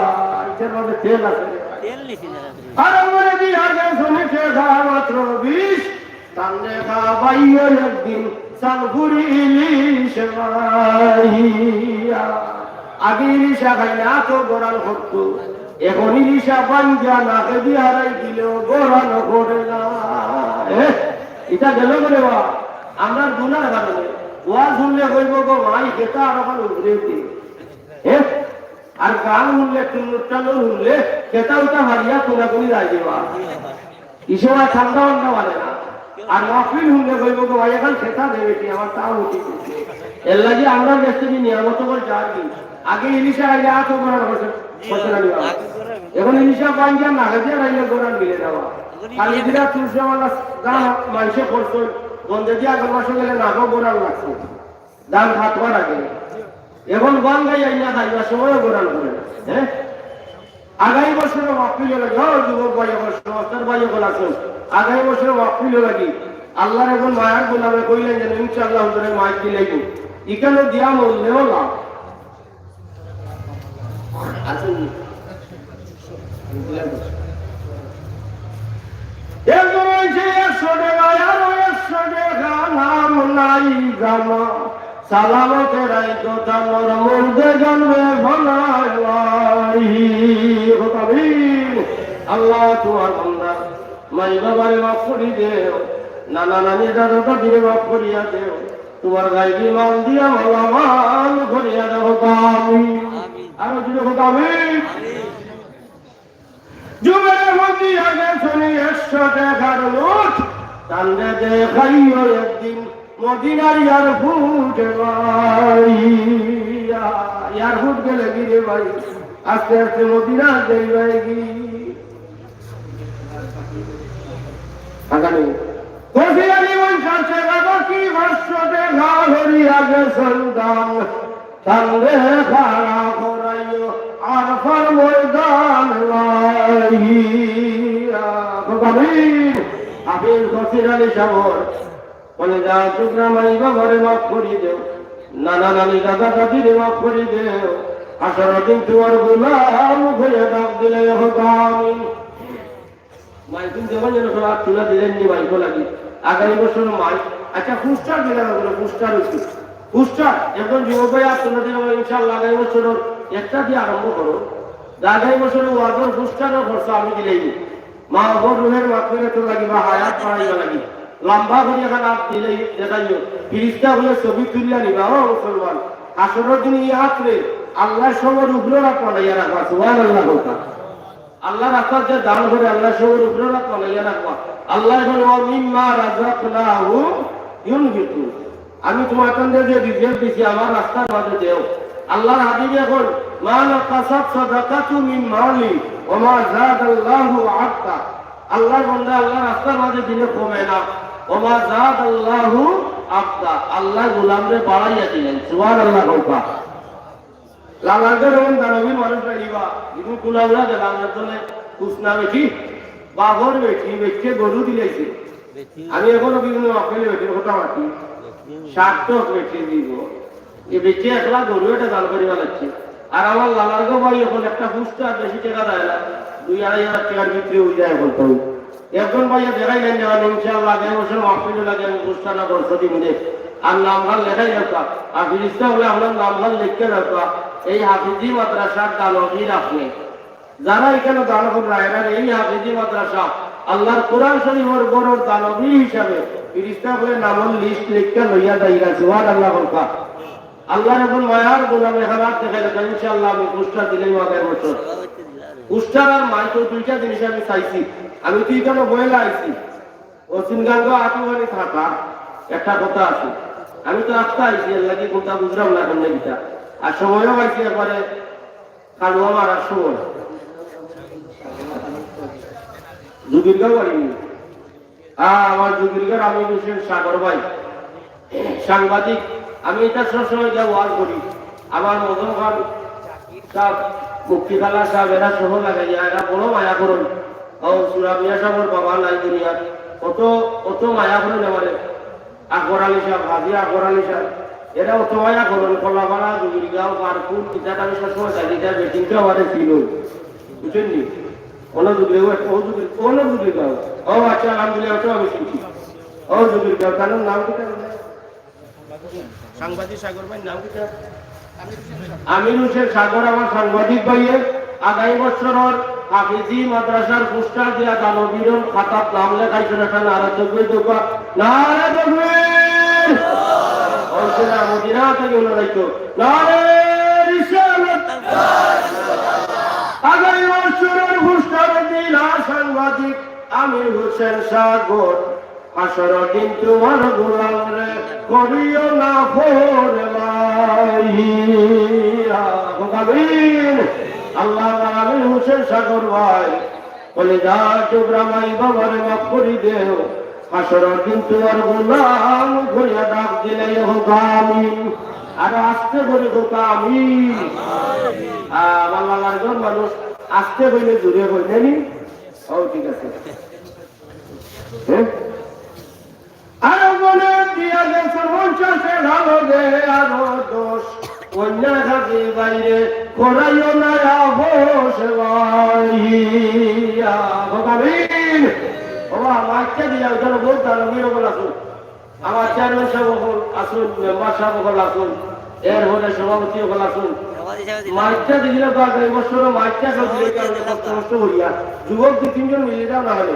ইটার মাঝে তেল আছে রে ভাই। তেল নিছি না। আর মনে দিয়া গেছনি টেকা মাত্র বিশ, তানরে খাবাইও একদিন চালপুরি ইলিশ সেবাইয়া। আগে ইলিশা খাইলে আতো গরান করতো, এখন ইলিশা বাঞ্জা নাকে দিয়া হারাই দিলেও গরান করে না। এ, ইটা গেল করে বা, আমরার গুনার কারণে। ওয়াজ হুনলে কইবো গো ভাই, খেতা আর ওখানে উঠে উঠে। এ, আর গান হুনলে, টুনুর টানুর হুনলে, খেতা উঠা হারিয়া কোনাকুনি যাই দেবা। ইশারা ঠান্ডা ঠান্ডা মানে না। আর মাহফিল হুনলে কইবো গো ভাই, এখন খেতা দেবে কি, আমার তাও উঠি গেছে। এর লাগি আমরা দেশ থেকে নিয়ামত করে যার কি। আগে ইলিশা আইলে আতো করার বসে, বসে না নিবা। এখন ইলিশা পাইন গিয়া না গেছে, আইলে গোড়া মিলে যাওয়া। খালি দিলা তুলসী আমার গান মাইসে করছে, বন্ধে দিয়া আগের মাসে গেলে না গো গোড়া লাগছে। ধান ফাটবার আগে। এখন বাঙ্গাই আইনা খাইবার সময় গোড়ান করে না। হ্যাঁ? আগামী বছরও মাহফিল লাগি, ও যুবক ভাই, আমার সংস্থার ভাই, এখন আসুন। আগামী বছরও মাহফিল লাগি। আল্লাহর এখন মায়ার গোলামে কইলেন যেন, ইনশাআল্লাহ, হুজুরে মাইক দিলাইব। এখানে দিয়া মরলেও লাভ। আসুন। একজন অইছে একশো টেকা, আরো একশো টেকা নাম নাই জানা। সালামতে রাইতো তানোর মুর্দে জানবে ফলাই। কথা বলি, আল্লাহ তোমার বান্দা, মাই বাবারে মাফ করি দেও, নানা নানি দাদা দাদিরে মাফ করিয়া দেও, তোমার গাইবি মাল দিয়া মালামাল করিয়া দেও। আমিন। আরো জোরে হোক আমিন। জুমের মধ্যে আগে শুনি একশো টেকার নোট, তানরে দেখাইও একদিন মদিনার এয়ারপোর্টে ভাই। এয়ারপোর্ট গেলে কি রে ভাই, আস্তে আস্তে মদিনা যাই ভাই কি। আগামী কফি আলী পঞ্চাশ টেকা বাকি পাঁচশো টেকা হরি আগে সন্তান। তানরে খাড়া করাইও আরফার ময়দান লাইয়া। আমিন। হাফিজ বসির আলী সাবর, কলিজার টুকরা মাই বাবারে মাফ করি দেও, নানা নানি দাদা দাদিরে মাফ করি দেও, হাশরর দিন তোমার গোলাম হয়ে ডাক দিলে হোক আমিন। মাইকিং যখন যেন সব আত তুলা দিলেন নি মাইকও লাগি। আগামী বছর মাইক, আচ্ছা, পোস্টার দিলে না বলে, পোস্টার হচ্ছে। পোস্টার, একজন যুবক ভাই আত তুলা দিলে বলে, ইনশাআল্লাহ আগামী বছর একটা দিয়ে আরম্ভ করো। আগামী বছর ওয়াজর পোস্টারও খরচ আমি দিলেই নি। মা বাবার রুহের মাগফিরাত লাগি বা হায়াত বাড়াইবা লাগি। লম্বা করি এখন আত দিলেই দেখাইও। ফিরিস্তা বলে ছবি তুলিয়া নিবা, ও মুসলমান। হাশরর দিন এই আতরে আল্লাহর সঙ্গে উপরে রাখবা না, ইয়া রাখবা। সুবহানাল্লাহ বলতা। আল্লাহর রাস্তাত যে দান করে, আল্লাহর সঙ্গে উপরে রাখবা না, ইয়া রাখবা। আল্লাহ এখন, "ওয়া মিম্মা রাযাকনাহুম ইউনফিকুন।" আমি তোমার কাছে যে রিজিক দিছি, আমার রাস্তার মাঝে দেও। আল্লাহর হাবিব এখন, "মা নাকাসাত সাদাকাতু মিন মালি ওয়া মা যাদাল্লাহু আবদা।" আল্লাহর বান্দা আল্লাহর রাস্তার মাঝে দিলে কমে না। "ওয়া মা যাদাল্লাহু আবদা।" আল্লাহ গোলামরে বাড়াইয়া দিলেন। সুবহানাল্লাহ কউক্কা। লালারগর এমন দানবীর মানুষ পাইবা, কিন্তু কুলাউড়া যে লালার জন্য কুছ না বেশি, বাপর বেটি, বেটিয়ে গরু দিলাইছে। আমি এখনো বিভিন্ন মাহফিলে বেটির কথা মাতি, সার্থক বেটি দিব। এ বেটি একলা গরু এটা দান করিবা লাগছে। আর আমার লালারগো ভাই এখন একটা ফুচকা বেশি টাকা দেয় না, দুই আড়াই হাজার টাকার ভিতরে হয়ে যায় এখন তো। একজন ভাইয়া দেখাইলেন যে, "আমি ইনশাআল্লাহ আগামী বছর মাহফিল লাগে, আমি পুরস্কার না বর্ষ দিব নে।" আর নামখান লেখাই রাখবা। আর ফিরিস্তা বলে, "আপনার নামখান লিখতে রাখবা।" এই হাফিজি মাদ্রাসার দানবীর আপনি। যারা এখানে দান কররা, এরা এই হাফিজি মাদ্রাসা, আল্লাহর কোরআন শরীফের বড় দানবী হিসাবে ফিরিস্তা বলে নামর লিস্ট লিখতে লইয়া যাইরা। সুবহানাল্লাহ বলবা। আল্লাহর এখন মায়ার গোলামে হারাত দেখাই রাখা, ইনশাআল্লাহ আমি পোস্টার দিলেই আগামী বছর। পোস্টার আর মাইক, ওই দুইটা জিনিস আমি চাইছি। আমি তো এখানে বইলা আইছি। ও সিনগাঙ্গ আতুয়ানি থাকা একটা কথা আছে। আমি তো আস্তা আইছি, এর লাগি কোনটা বুঝলাম না কেমনে কিতা। আর সময়ও পাইছি একবারে খালুয়া মারার সময়। জুবিরগাঁও বাড়ি। আ, আমার জুবিরগাঁওর আমির হোসেন সাগর ভাই, সাংবাদিক। আমি এটা সবসময় গিয়া ওয়াজ করি। আমার মদন খান সাহেব, মুক্তিখালা সাহেব, এরা সহ লাগাইয়া, এরা বড় মায়া করইন। ও সুরা মিয়া সাহেবর বাবা নাই দুনিয়াত, অত, অত মায়া করইন আমারে। আকবর আলী সাহেব, হাজি আকবর আলী সাহেব, এরা অত মায়া করইন। কলাপাড়া, জুবিরগাঁও, পারপুর, কিতা আমি সবসময় যাই, এটা বেটিংটা আমারে ছিল, বুঝছেন নি? অন্য জুবিরগাঁও, ও জুবির-, অন্য জুবিরগাঁও। ও আচ্ছা, আলহামদুলিল্লাহ, ওটাও আমি শুনছি। ও জুবিরগাঁও, তার নাম কি? সাংবাদিক সাগর ভাইর নাম কিতা? আমির হোসেন সাগর আমার সাংবাদিক ভাইয়ে আগামী বছরর হাফিজি মাদ্রাসার পোস্টার দিয়া দানবীরর খাতাত নাম লেখাইছইন। একটা নারা তকবীর দেউক্কা। নারা তকবীর। অইছে না, মদিনা থাকি অইলো নাইতো। নারা রিসালাত। আগামী বছরর পোস্টার দিলা সাংবাদিক আমির হোসেন সাগর। হাশরর দিন তোমার গোলামরে করিও না পরোয়া। আমিন। আল্লাহ আমিন। হোসেন সাগর ভাই, কলিজার টুকরা মাই বাবারে মাফ করি দেও। হাশরর দিন তোমার গোলাম করিয়া ডাক দিলে হোক আমিন। আর আস্তে করি হোক আমিন। আ, আমার লালার ঘর মানুষ আস্তে কইলে জুরে কয়, নানি? ও, ঠিক আছে। হ্যাঁ? আরো বলে দিয়া গেছে পঞ্চাশে ভালো রে, আরো দশ। অন্য হাজি বাইরে করাইও না আবো সেবাইয়া। আমিন। বাবা, মাইকটা দিয়া ওখানে বহুত দানবীর অকল আছইন। আমার চেয়ারম্যান সাহেব অকল আছইন, মেম্বার সাহেব অকল আছইন, এরপরে সভাপতি অকল আছইন। মাইকটা দিলে তো আগামী বছরও মাইকটা কেউ দিলে কারণে কষ্ট কষ্ট করিয়া যুবক দুই তিনজন মিলে যাও না হলে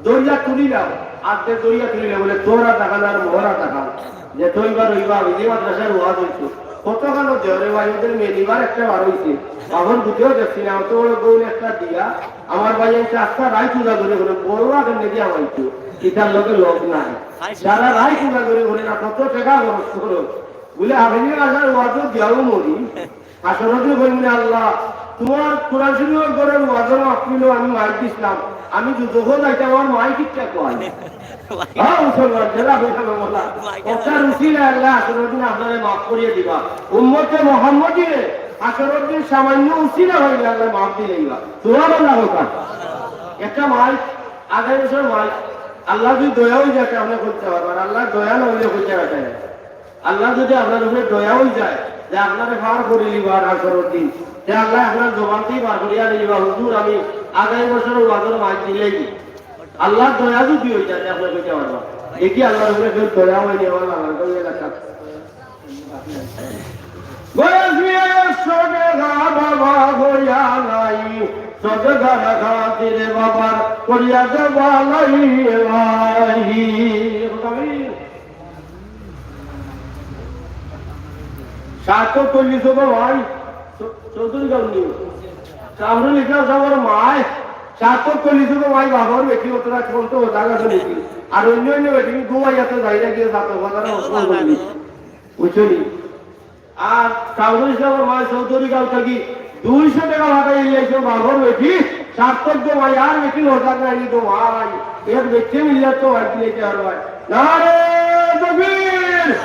দরিয়া তুলিলাম, আর্ধেক দরিয়া তুলিলাম, বলে তোরা দেখান আর মোহরা দেখান, যে তুই বা রইবা, আমি যে মাদ্রাসার ওয়াজ হইতো, কতখানো দেওয়ারে ভাই ওদের মেনিবার একটা বার হইছে, এখন দুটোও দেখছি না, অত বড় গোল একটা দিয়া, আমার ভাই এই রাস্তা রাইত উজা করে বলে, বড় আগে নেকি আমাইতো, ইটার লগে লোক নাই, সারা রাইত উজা করে বলে না, কত টাকা খরচ করো, বলে, আমি আসার ওয়াজও দিয়াও মরি, হাসরতে কইমু, "আল্লাহ, তোমার কোরআন শরীফর ঘরর ওয়াজর মাহফিলো আমি মাইক দিছলাম, আমি দুজখো যাইতাম, আমার মাইক কিচ্ছা কয়।" হ্যাঁ, মুসলমান, জেলা হইতাম বলা। ওটার উসিলায় আল্লাহ হাসরর দিন আপনারে মাফ করিয়া দিবা। উম্মতে মোহাম্মদীরে হাসরর দিন সামান্য উসিলা হইলে আল্লাহ মাফ দিলে দিবা। সুবহানাল্লাহ হোক। একটা মাইক, আগামী বছর মাইক, আল্লাহ যদি দয়া হয়ে যায়, আপনি করতে পারবেন। আর আল্লাহ দয়া না হইলে হইতে পারে না। আল্লাহ যদি আপনার উপরে দয়া হয়ে যায় যে আপনারে পার করে নিবা আর হাসরর দিন, তে আল্লাহ আপনার জবান থেকে বার করিয়া নিবা, "হুজুর, আমি আগামী বছর ওয়াজর মাইক দিলেই।" আল্লাহর দয়া যদি অইতা, তে আপনে কইতা পারবা। দেখি আল্লাহর উপরে কেউ দয়া অয়নি, আমার আল্লাহর দয়া লাগা। বয়স নিয়ে একশো টাকা বাবা হইয়া নাই, সদকার খাতিরে বাবার করিয়া দেবা লাই এলাহি। সার্থক কইলি তো ভাই, চৌ-, চৌধুরী গাউনি। কামরুল ইসলাম সাহেবের মায় সার্থক কইলি তো ভাই, বাবার বেটি অতটা কোন তো জায়গা তো নেই। আর অন্য অন্য বেটি ঘুমাইয়া তো যাই না গিয়ে সার্থক বাজারে অসুস্থ হইলি। বুঝছো নি? আর কামরুল ইসলামের মায় চৌধুরী গাঁও থাকি দুইশো টাকা ভাড়া নিয়ে এসে বাবার বেটি সার্থক তো ভাই, আর বেটি হঠাৎ নাইনি তো ভাই, এক বেটি মিললে তো ভাই দিলে কি আর ভাই? নারে তকবীর!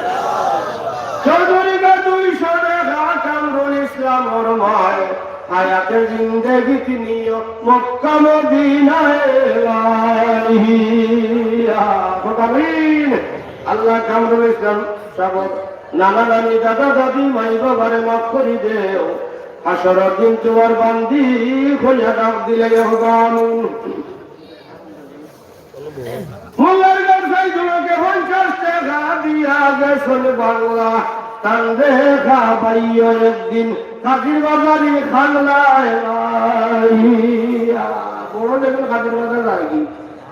চৌধুরীকে দুইশো টাকা কামরুল ইসলাম ওর মায় হায়াতে জিন্দেগি তিনিও মক্কা মদিনায় লাইয়া। আমিন। আল্লাহ কামরুল ইসলাম সাহেব, নানা নানি, দাদা দাদি, মাই বাবারে মাফ করি দেও। হাসরর দিন তোমার বান্দি হইয়া ডাক দিলে হবে আমিন। মোল্লার ব্যবসায়ী তোমাকে পঞ্চাশ টাকা দিয়া গেছেন বাংলা, তান দেখা পাইও একদিন কাজীর বাজারি খাংলায় নাই। বড় দেখুন কাজীর বাজার আর কি।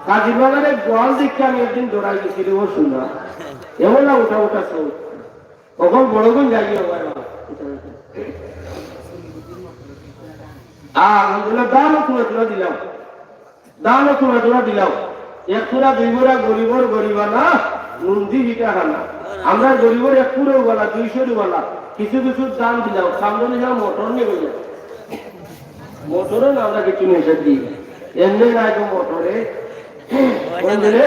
কাজীর বাজারে গোয়াল দেখতে আমি একদিন দৌড়াই গেছি রে, ও শোনা। এমন না উঠা উঠা সব। তখন বড় বোন যাই আবার। আর আলহামদুলিল্লাহ, দানও তুলে তুলে দিলাম। দানও তুলে তুলে দিলাম। এক পুরা দুই পুরা গরিবর গরিবানা, নুন দি ভিটা খানা। আমরা গরিবর এক পুরো বালা, দুইশো বালা, কিছু কিছু দান দিলাম। সামনে মোটর নিয়ে গেলাম। মোটরও না আমরা কিছু নিষেধ দিই, এমনি নাই তো মোটরে। কোন দিনে?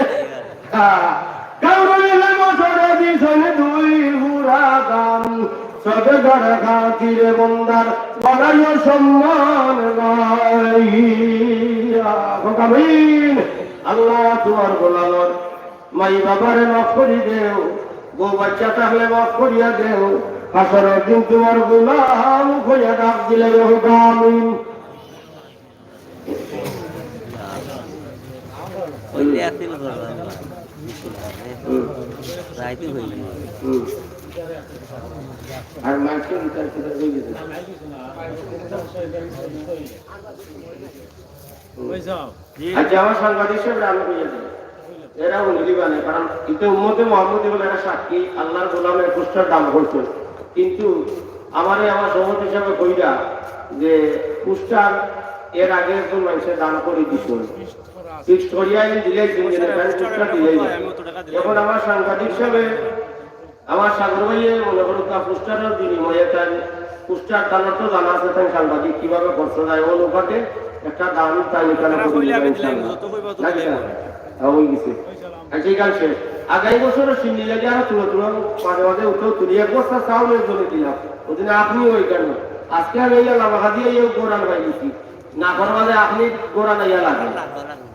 হ্যাঁ। কাউরে নিলে মোটরে দিছনে দুই পুরা দান, সদকার খাতিরে বন্দার বাড়াইও সম্মান নাই। আমিন। আল্লাহ তোমার গোলামর মাই বাবারে মাফ করি দেও, বউ বাচ্চা থাকলে মাফ করিয়া দেও, হাসরর দিন তোমার গোলাম হইয়া ডাক দিলে হোক আমিন। ওই যে একদিন করবো আমরা। হুম। রাইতে হইবে। হুম। আর মাইকে বিচার করে হয়ে গেছে। হুম। আচ্ছা, আমার সাংবাদিক সাহেব আমি কইয়া দিই। এরা উন্নতি বানায়, কারণ ইতে উম্মতে মোহাম্মদী বলে এরা সাক্ষী, আল্লাহর গোলামের পোস্টার দান করছে। কিন্তু আমারে আমার সভাপতি হিসাবে কইরা যে পোস্টার এর আগে একজন মানুষের দান করে দিছে। ফিক্সড করিয়া এই দিলে একজন দিলে, তাই পোস্টার দিলেই না। এখন আমার সাংবাদিক হিসাবে আমার সাগর ভাইয়ে মনে করো তা পোস্টারের বিনিময়ে তাই পোস্টার তার তো জানা আছে, তাই সাংবাদিক কিভাবে করতে যায়, ও লোকাতে একটা দান তাই এখানে করে দিবেন ইনশাআল্লাহ। নাকি স্যার? হ্যাঁ, হয়ে গেছে। আচ্ছা, এই গান শেষ। আগামী বছরও সিন্নি লাগে আরো তুলো তুলো, মাঝে মাঝে উঠেও তুলি। এক বস্তা চাউল ওই জন্য দিলাম। ওই জন্য আপনি ওই কেন? আজকে আমি এই এলাকা দিয়ে এই গোরান ভাই গেছি। না করবালে আপনি গোরান আইয়া লাগে।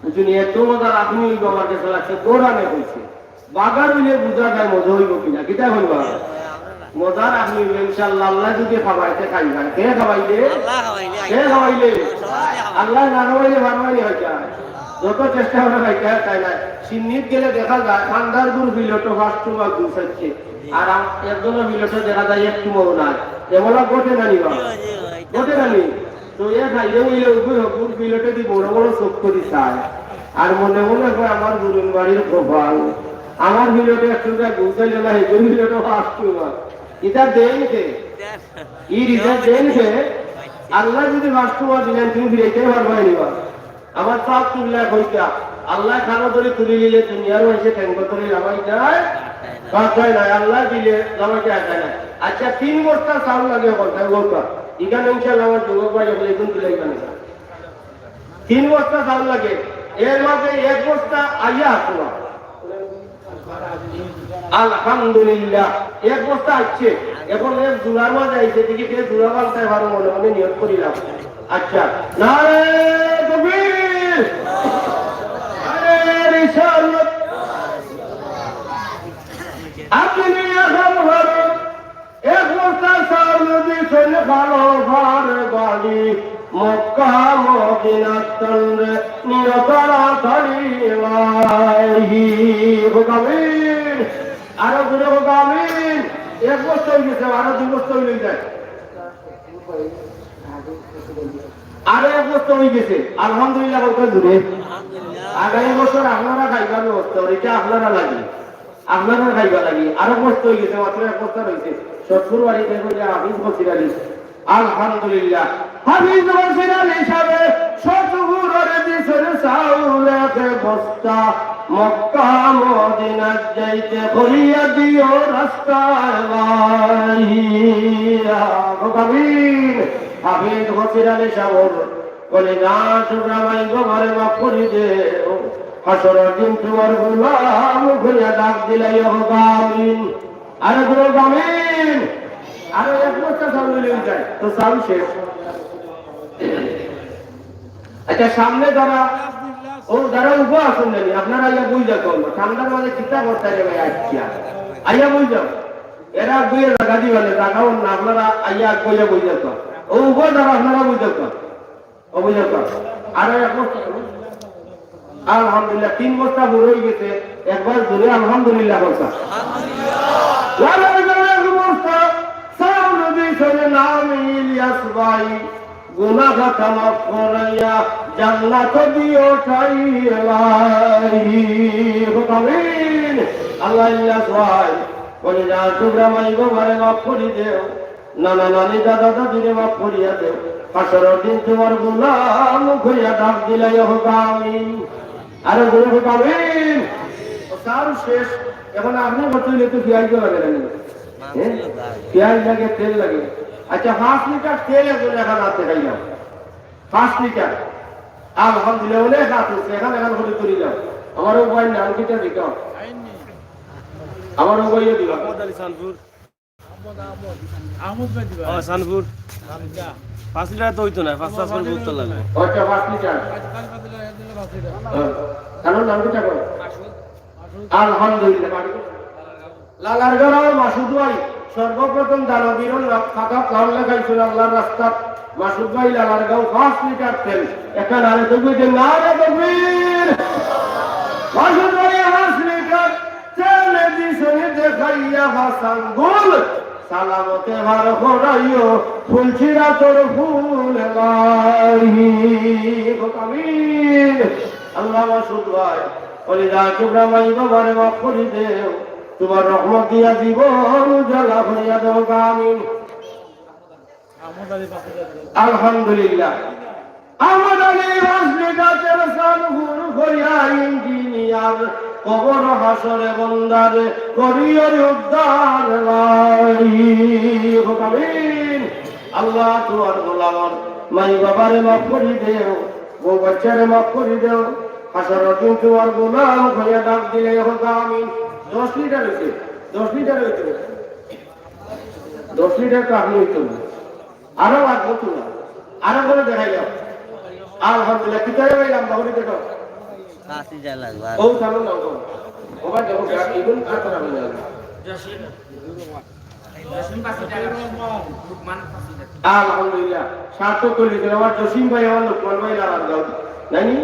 বুঝুন, এত মজার আপনি ওই বাবার কাছে লাগছে, গোরানে হয়েছে। বাগার হইলে বুঝা যায় মজা হইব কিনা। কিতা হইবা? মজার আপনি হইব ইনশাআল্লাহ। আল্লাহ যদি খাবাইতে খাইবা। কে খাবাইলে? আল্লাহ খাবাইলে। কে খাবাইলে? আল্লাহ না খাবাইলে পারবানি হইতা। যত চেষ্টা করে খাইতে হয় তাই না। সিন্নিত গেলে দেখা যায়, খান্দার গুড় বিলটো ফার্স্ট তোমার গুছাচ্ছে। আর আম-, একজনের বিলটো দেখা যায় একটু মৌ নাই। এগুলা ঘটে না নি বা? জি, জি, জি। ঘটে না নি? তো এ খাইলে হইলে উগুর হগুর বিলটে দি বড় বড় চোখ করি চায়। আর মনে মনে কয়, "আমার গুরুন বাড়ির কপাল, আমার বিলটে একটু যা ঘুরতে গেল, এই বিলটে ফার্স্ট তোমার।" এটা দেন কে? ই রিজাল্ট দেন কে? আল্লাহ যদি ফার্স্ট তোমার দিলেন, তুমি ফিরাইতে পারবায় নি বা? আমার বাপ তুললে কইতা, আল্লাহ খানো ধরে তুলি নিলে দুনিয়ার মাঝে ঠেঙ্গ ধরে লামাই যায়, বাঁচায় নাই, আল্লাহ দিলে লামাই যায়, যায় না। আচ্ছা, তিন বস্তা চাউল লাগে এখন, তাই বলতা, এখানে ইনশাআল্লাহ আমার যুবক ভাই এখন একদম তুলে এখানে। তিন বস্তা চাউল লাগে, এর মাঝে এক বস্তা আইয়া আসলো। আলহামদুলিল্লাহ, এক বস্তা আসছে। এখন এক জোড়ার মাঝে আইছে, দেখি কে জোড়া বানতে পারো, মনে মনে নিয়ত করিলাম। আচ্ছা, নারে তকবীর, নারে রিসালাত। আপনি এখন ভালো, এক বস্তা চাউল দিছেন ভালো ঘর বাড়ি। মক্কা মদিনার তন্দ্রে নিয় তাড়াতাড়ি এলাহি। কউক্কা আমিন। আরো জোরে কউক্কা আমিন। এক বস্তা অইগেছে, আরো দুই বস্তা অইলে যায়। আরো এক বস্তা অইগেছে, আলহামদুলিল্লাহ কউক্কা জোরে। আগামী বছর আপনারা খাইবার ব্যবস্থা, ইটা আপনারা লাগি। আপনারা খাইবার লাগি আরো বস্তা অইগেছে, মাত্র এক বস্তা রইছে। সতপুর বাড়িত কইলে হাফিজ বসির আলী। আলহামদুলিল্লাহ। হাফিজ বসির আলী সাবে সতপুরর দিছইন চাউল এক বস্তা। মক্কা মদিনাত যাইতে করিয়া দিও রাস্তা ভাই। কউক্কা আমিন। হাফিজ বসির আলী সাবর কলিজার টুকরা মাই বাবারে মাফ করি দেও। হাশরর দিন তুমার গোলাম করিয়া ডাক দিলাইও কউক্কা আমিন। আরো জোরে কউক্কা আমিন। আরো এক বস্তা চাউল অইলে অই যায়, তো চাউল শেষ। আচ্ছা, সামনে যারা, ও যারা উবা আছইন না নি, আপনারা আইয়া বই যাউক্কা। ঠান্ডার মাঝে কিতা করতা রে ভাই, আইয়া, আইয়া বই যাউক্কা। এরা বইয়া জাগা দিবা না, জাগাও না, আপনারা আইয়া বইয়া বই যাউক্কা। ও উবা যারা, আপনারা বই যাউক্কা। ও বই যাউক্কা। আরো এক বস্তা। আলহামদুলিল্লাহ, তিন বস্তা পুরা অইগেছে। একবার জোরে আলহামদুলিল্লাহ কউক্কা। লালার ঘরো এক বস্তা চাউল দিছইন নাম ইলিয়াস ভাই। গুনা খাতা মাফ করাইয়া জান্নাত দিও ঠাই এলাহি। কউক্কা আমিন। আল্লাহ ইলিয়াস ভাই, কলিজার টুকরা মাই বাবারে মাফ করি দেও। নানা নানি দাদা দাদিরে মাফ করিয়া দেও। হাশরর দিন তুমার গোলাম কইয়া ডাক দিলাইও কউক্কা আমিন। আরো জোরে কউক্কা আমিন। ও চাউল শেষ, এখন আপনি কত অইলে তো পিয়াজ লাগে না নি? হ্যাঁ? পিয়াজ লাগে, তেল লাগে। আচ্ছা, পাঁচ লিটার তেল একজন এখন হাতে খাইলাম। পাঁচ লিটার। আলহামদুলিল্লাহ, অনেক হাত উঠছে, এখন, এখন করে তুলি যাও। আমার ও ভাই নাম কিতা দিতাম? আমার ও ভাইও দিলাম। মোহাম্মদ আলী সানপুর। আহমদ ভাই দিবা। ও, সানপুর। আচ্ছা। পাঁচ লিটার তো অইতো না, পাঁচ, পাঁচ করে গুরুত্ব লাগবে। আচ্ছা, পাঁচ লিটার। পাঁচ, পাঁচ, পাঁচ লিটার, এক লিটার, পাঁচ লিটার। হ্যাঁ। কারণ নাম কিতা কয়? মাসুদ। আলহামদুলিল্লাহ, মাসুদ। লালারগাঁওর মাসুদ ভাই সর্বপ্রথম দানবীরর খাতাত নাম লেখাইছইন আল্লাহর রাস্তাত। মাসুদ ভাই লালারগাঁও পাঁচ লিটার তেল। একটা নারে তকবীর দেন, নারে তকবীর। মাসুদ ভাই পাঁচ লিটার তেল দিছইন দেখাইয়া পাঁচ আঙ্গুল। সালামতে বার করাইও ফুলছিড়া তোর ফুল এলাহি। কউক্কা আমিন। আল্লাহ মাসুদ ভাই, কলিজার টুকরা মাই বাবারে মাফ করি দেও। তুমার রহমত দিয়া জীবন উজালা করিয়া দেও, আমিন। আলহামদুলিল্লাহ। আহমদ আলী রাজনীতিতে সানপুর করিয়া ইঞ্জিনিয়ার, কবর হাশরে বন্দারে করিও উদ্ধার লাই। কউক্কা আমিন। আল্লাহ, তুমার গোলামর মাই বাবারে মাফ করি দেও, বউ বাচ্চারে মাফ করি দেও। হাশরর দিন তুমার গোলাম কইয়া ডাক দিলাইও কউক্কা আমিন। দশ লিটার অইছে, দশ লিটার অইছে। দশ লিটার তো আপনি অইতো না। আরো লাগবো তো না। আরো করে দেখাই দাও। আলহামদুলিল্লাহ, কিতারে ভাই লম্বা করে দেখো। পাঁচ লিটার লাগবে। ও, তাহলে নাও তো। ও ভাই, দেখো, গাছ ইগুন আর তারা হয়ে যাবে। আলহামদুলিল্লাহ, সার্থক করি দিলেন আমার জসিম ভাই, আমার লোকমান ভাই, লালারগাঁও। নাইনি?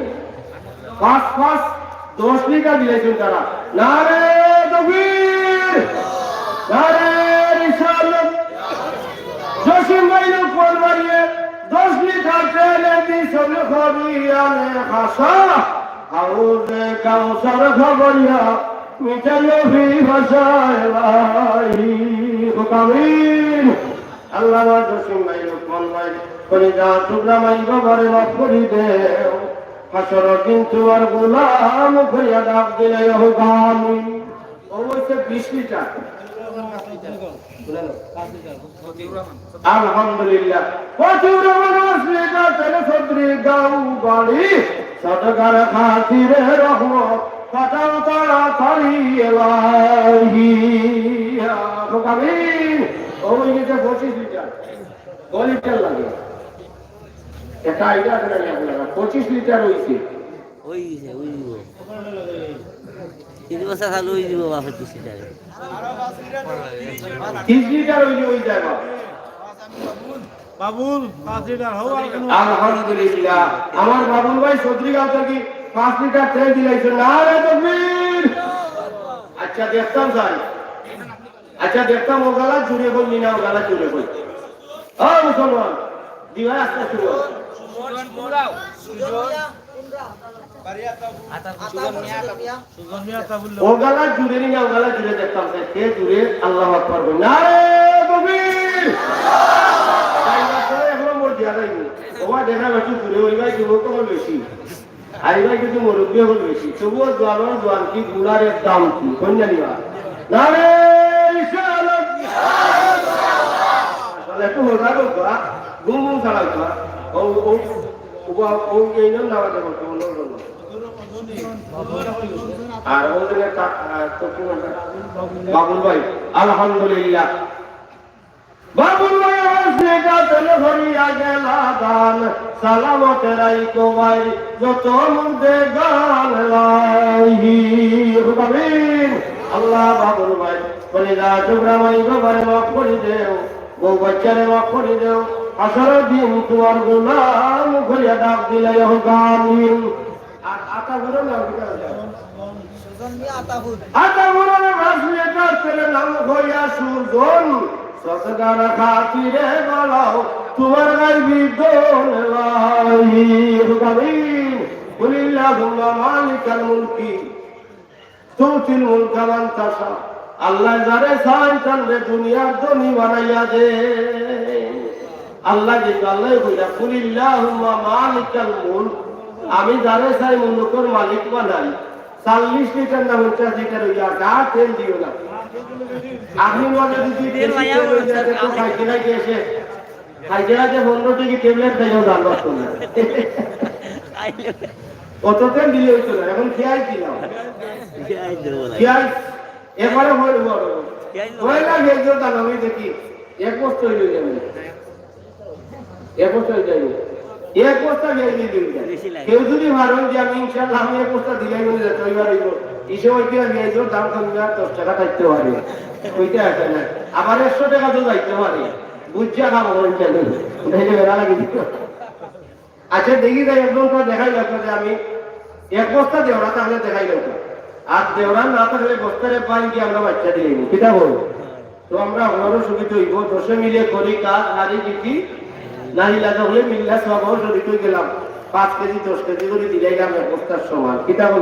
পাঁচ, পাঁচ, দশ লিটার দিলাইছইন তারা। নারে তকবীর! নারে রিসালাত! জসিম ভাই, লোকমান ভাইয়ে দশ লিটার তেল দিছইন হরিয়ানে খাসা। হাউজে কাউসার খাবাইয়া মিটাইও পিপাসা এলাহি। কউক্কা আমিন। আল্লাহ আমার জসিম ভাই, লোকমান ভাই, কলিজার টুকরা মাই বাবারে মাফ করি দেও। হাশরর দিন তুমার গোলাম কইয়া ডাক দিলাইও কউক্কা আমিন। ও অইছে বিশ লিটার। শুনে না? আলহামদুলিল্লাহ। ফতিউর রহমান আসলে তাদের সদরি গাঁও বাড়ি, সদকার খাতিরে রহমত পাঠাও তাড়াতাড়ি এলাহি। আমিন। ও অইগেছে পঁচিশ লিটার। কয় লিটার লাগে? একটা আইডিয়া আছে নাকি আপনারা? পঁচিশ লিটার অইছে। অইছে, অইবো। তিন বছর খালি অইযিবো বাপের তিরিশ লিটারে। তিরিশ লিটার অইলে অই যায় বাবা। বাবুল, পাঁচ লিটার হও আর কোনো আলহামদুলিল্লাহ। আমার বাবুল ভাই চৌধুরী গাঁও থাকি পাঁচ লিটার তেল দিলাইছে। নারে তকবীর। আচ্ছা, দেখতাম চাই। আচ্ছা, দেখতাম ও গালা জুড়ে কই, মিনা ও গালা জুড়ে কই। ও মুসলমান, দিবা আস্তে শুরু। সুজন মিয়া তা বললো। ও গালা জুড়ে নি না, ও গালা জুড়ে দেখতাম চাই। কে জুড়ে? আল্লাহু আকবার কই। নারে তকবীর। তাই না? তো এক নম্বর দিয়া যাইব। ওবা দেখা বেশি জুড়ে, ওই ভাই যুবক হল বেশি। আর এই ভাই কিন্তু মুরব্বী হল বেশি। তবুও জোয়ান হল জোয়ান কি, বুড়ার এক দাম কি? কন্যা নিবা। নারে রিসালাত। আসলে একটু মজা করবা, ঘুম ঘুম ছাড়া করবা। ও, ও, ও, ও, এই নাম না বাজে বলতো, অন্য অন্য। আর ওদের একটা, আহ, তো কি বলবো? বাবুল ভাই, আলহামদুলিল্লাহ। বাবুল ভাই, আমার সেটা তেল ভরিয়া গেলা দান, সালামতে রাইকো ভাই, যত মুর্দে গান লাই। আমিন। আল্লাহ বাবুল ভাই, কলিজা টুকরা মাই বাবারে মাফ করি দেও, বউ বাচ্চারে মাফ করি দেও, আসর দিন তোমার গোলাম করিয়া ডাক দিলে হোক আমিন। আর আতাপুরর নাম কিতা? সুজন মিয়া আতাপুর। আতাপুরর রাজনেতা তেলে নাম হইয়া সুজন। সদগার খাতিরে বাড়াও তোমার গাইবি দোন লাই। আমিন। কুলিল্লাহুম্মা মালিকাল মুলকি তুতিল মুলকা মান তাশা। আল্লাহ যারে চাইন তানরে দুনিয়ার ধনী বানাইয়া দে। আল্লাহ কিন্তু আল্লাহ কইলা, "কুলিল্লাহুম্মা মালিকাল মুলক।" আমি যারে চাই মুলুকর মালিক বানাই। চল্লিশ লিটার না পঞ্চাশ লিটার হইয়া গা তেল দিও না। আপনি মনে যদি তেল বেশি লাইয়া তেল হইয়া যায়, তো খাইতে খাইতে এসে খাইতে খাইতে পনেরো টিকি ট্যাবলেট খাইলেও দাম বাড়তো না। অত তেল দিলে হইতো না, এখন খেয়াই দিলাম। খেয়াই দেবো না। খেয়াই একবারে হয়ে যাবো। খেয়াই দেবো। পয়লা ভেজো দাম আমি দেখি, এক বস্তা হইলে যাবে। এক বস্তা হয়ে যাবে। এক বস্তা ভেজ দিয়ে দিন। বেশি লাগে। কেউ যদি ভাবেন যে আমি ইনশাল্লাহ আমি এক বস্তা দিলাই মনে যেতে হইবার হইব, হিসেব হইতে আর ভেজর দাম কমবে আর দশ টাকা থাকতে পারে। হইতে আসে না। আবার একশো টাকা তো যাইতে পারে। বুঝিয়া খাবো করেন কেন? তাইলে বেড়া লাগে দিত। আচ্ছা, দেখি যাই, একজন তো দেখাই লাগবে যে আমি এক বস্তা দেওরা থাকলে দেখাই লাগবে। আর দেওরা না থাকলে বস্তারে পাই গিয়ে আমরা বাচ্চা দিয়ে নিই। কিতা বল? তো আমরা আমারও সুবিধা হইব, দশে মিলে করি কাজ, হারি জিতি, নাহি লাগা হলে মিল্লা সব শরিক হয়ে গেলাম। পাঁচ কেজি, দশ কেজি করে দিলাইলাম এক বস্তার সমান। কিতা বল?